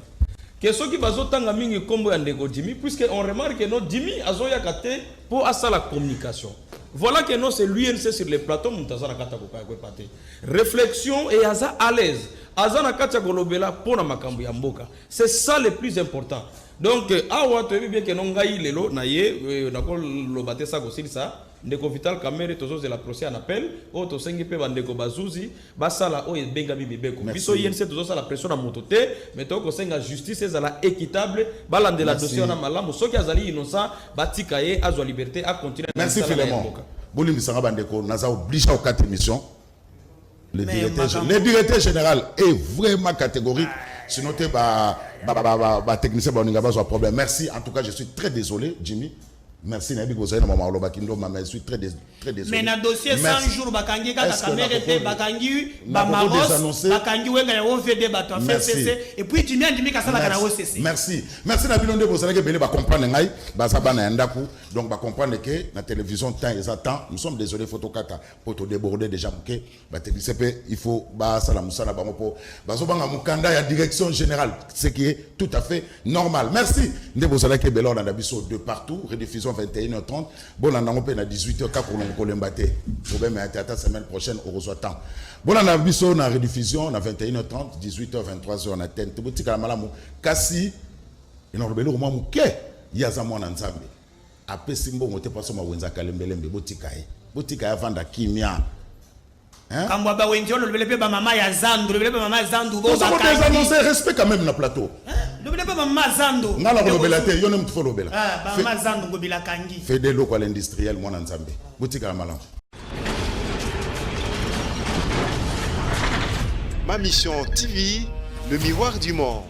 S4: que soki bazotanga mingi nkombo ya ndeko Jimmy, puisque on remarque que no Jimmy azoyaka te mpo asala communication. Voilà que non, c'est l'UNC sur le plateau, moto aza na kati ya kokaya koyepa te réflexion et aza à l'aise, aza na kati ya kolobela mpo na makambo ya mboka. C'est ça le plus important. Donc awa toyebi bien ke no ngai lelo na ye nakoloba te sa kosilisa. Ndeko Vital Kamerhe, tozozela procès en appel oyo tosengi mpe bandeko bazuzi basala oyo ebengami mibeko. Biso UNC tozosala pression na moto te, mais tokosenga justice ezala équitable, balandela dossier wana malamu. Soki azali innocent, batika ye azwa liberté, acontinue.
S5: Merci Philemon. Bolimbisanga bandeko, naza obligé okata émission. Le directeur, le directeur général est vraiment catégorique, sinon te ba ba ba ba, ba technicien baninga bazwa problème. Merci en tout cas, je suis très désolé Jimmy. Merci, nayebi kozali na mama olobaki ndoma, mais je suis très très désolé.
S6: Mais na dossier 100 jours, bakangi kaka Kamerhe te, bakangi bamaros, bakangi Wenga ya OVD, bato ya FCC, et puis Jimmy andimi kasalaka na OCC.
S5: Merci, merci na bino nde bozalaki ebele. Bacomprendre ngai, baza bana ya ndako, donc bacomprendre ke na télévision temps eza temps. Nous sommes désolé, faut tokata po todéborde déjà moke. Batechnicien mpe il faut basala mosala bango mpo bazobanga mokanda ya direction générale, ce qui est tout à fait normal. Merci nde bozalaki ebele olanda biso de partout. Rediffusion 21h30, bolanda yango mpe na 18h kaka. Kolongo kolemba te, problème ya te. Ata semaine prochaine okozwa temps, bolanda biso na rediffusion na 21h30, 18h, 23h na tene te. Botikala malamu. Kasi enaloba eloko mwa moke: ye aza mwana Nzambe, apesi mbongo te mpo asomba wenze akalembelembe. Botika ye, botika ye avanda kimia.
S6: Kambo ya bawenze wana, olobele mpe bamama ya zandu, olobele mpe bamama ya zandu.
S5: Désannoncer, respect quand même na plateau.
S6: Lobele mpe bamama ya zandu.
S5: Nga na kolobela te, yo nde motu fo olobela.
S6: Bamama ya zandu, Ngobila kangi.
S5: Fede eloko ya l'industriel, mwana Nzambe. Botikala malamu.
S1: Ma Mission TV, le miroir du monde.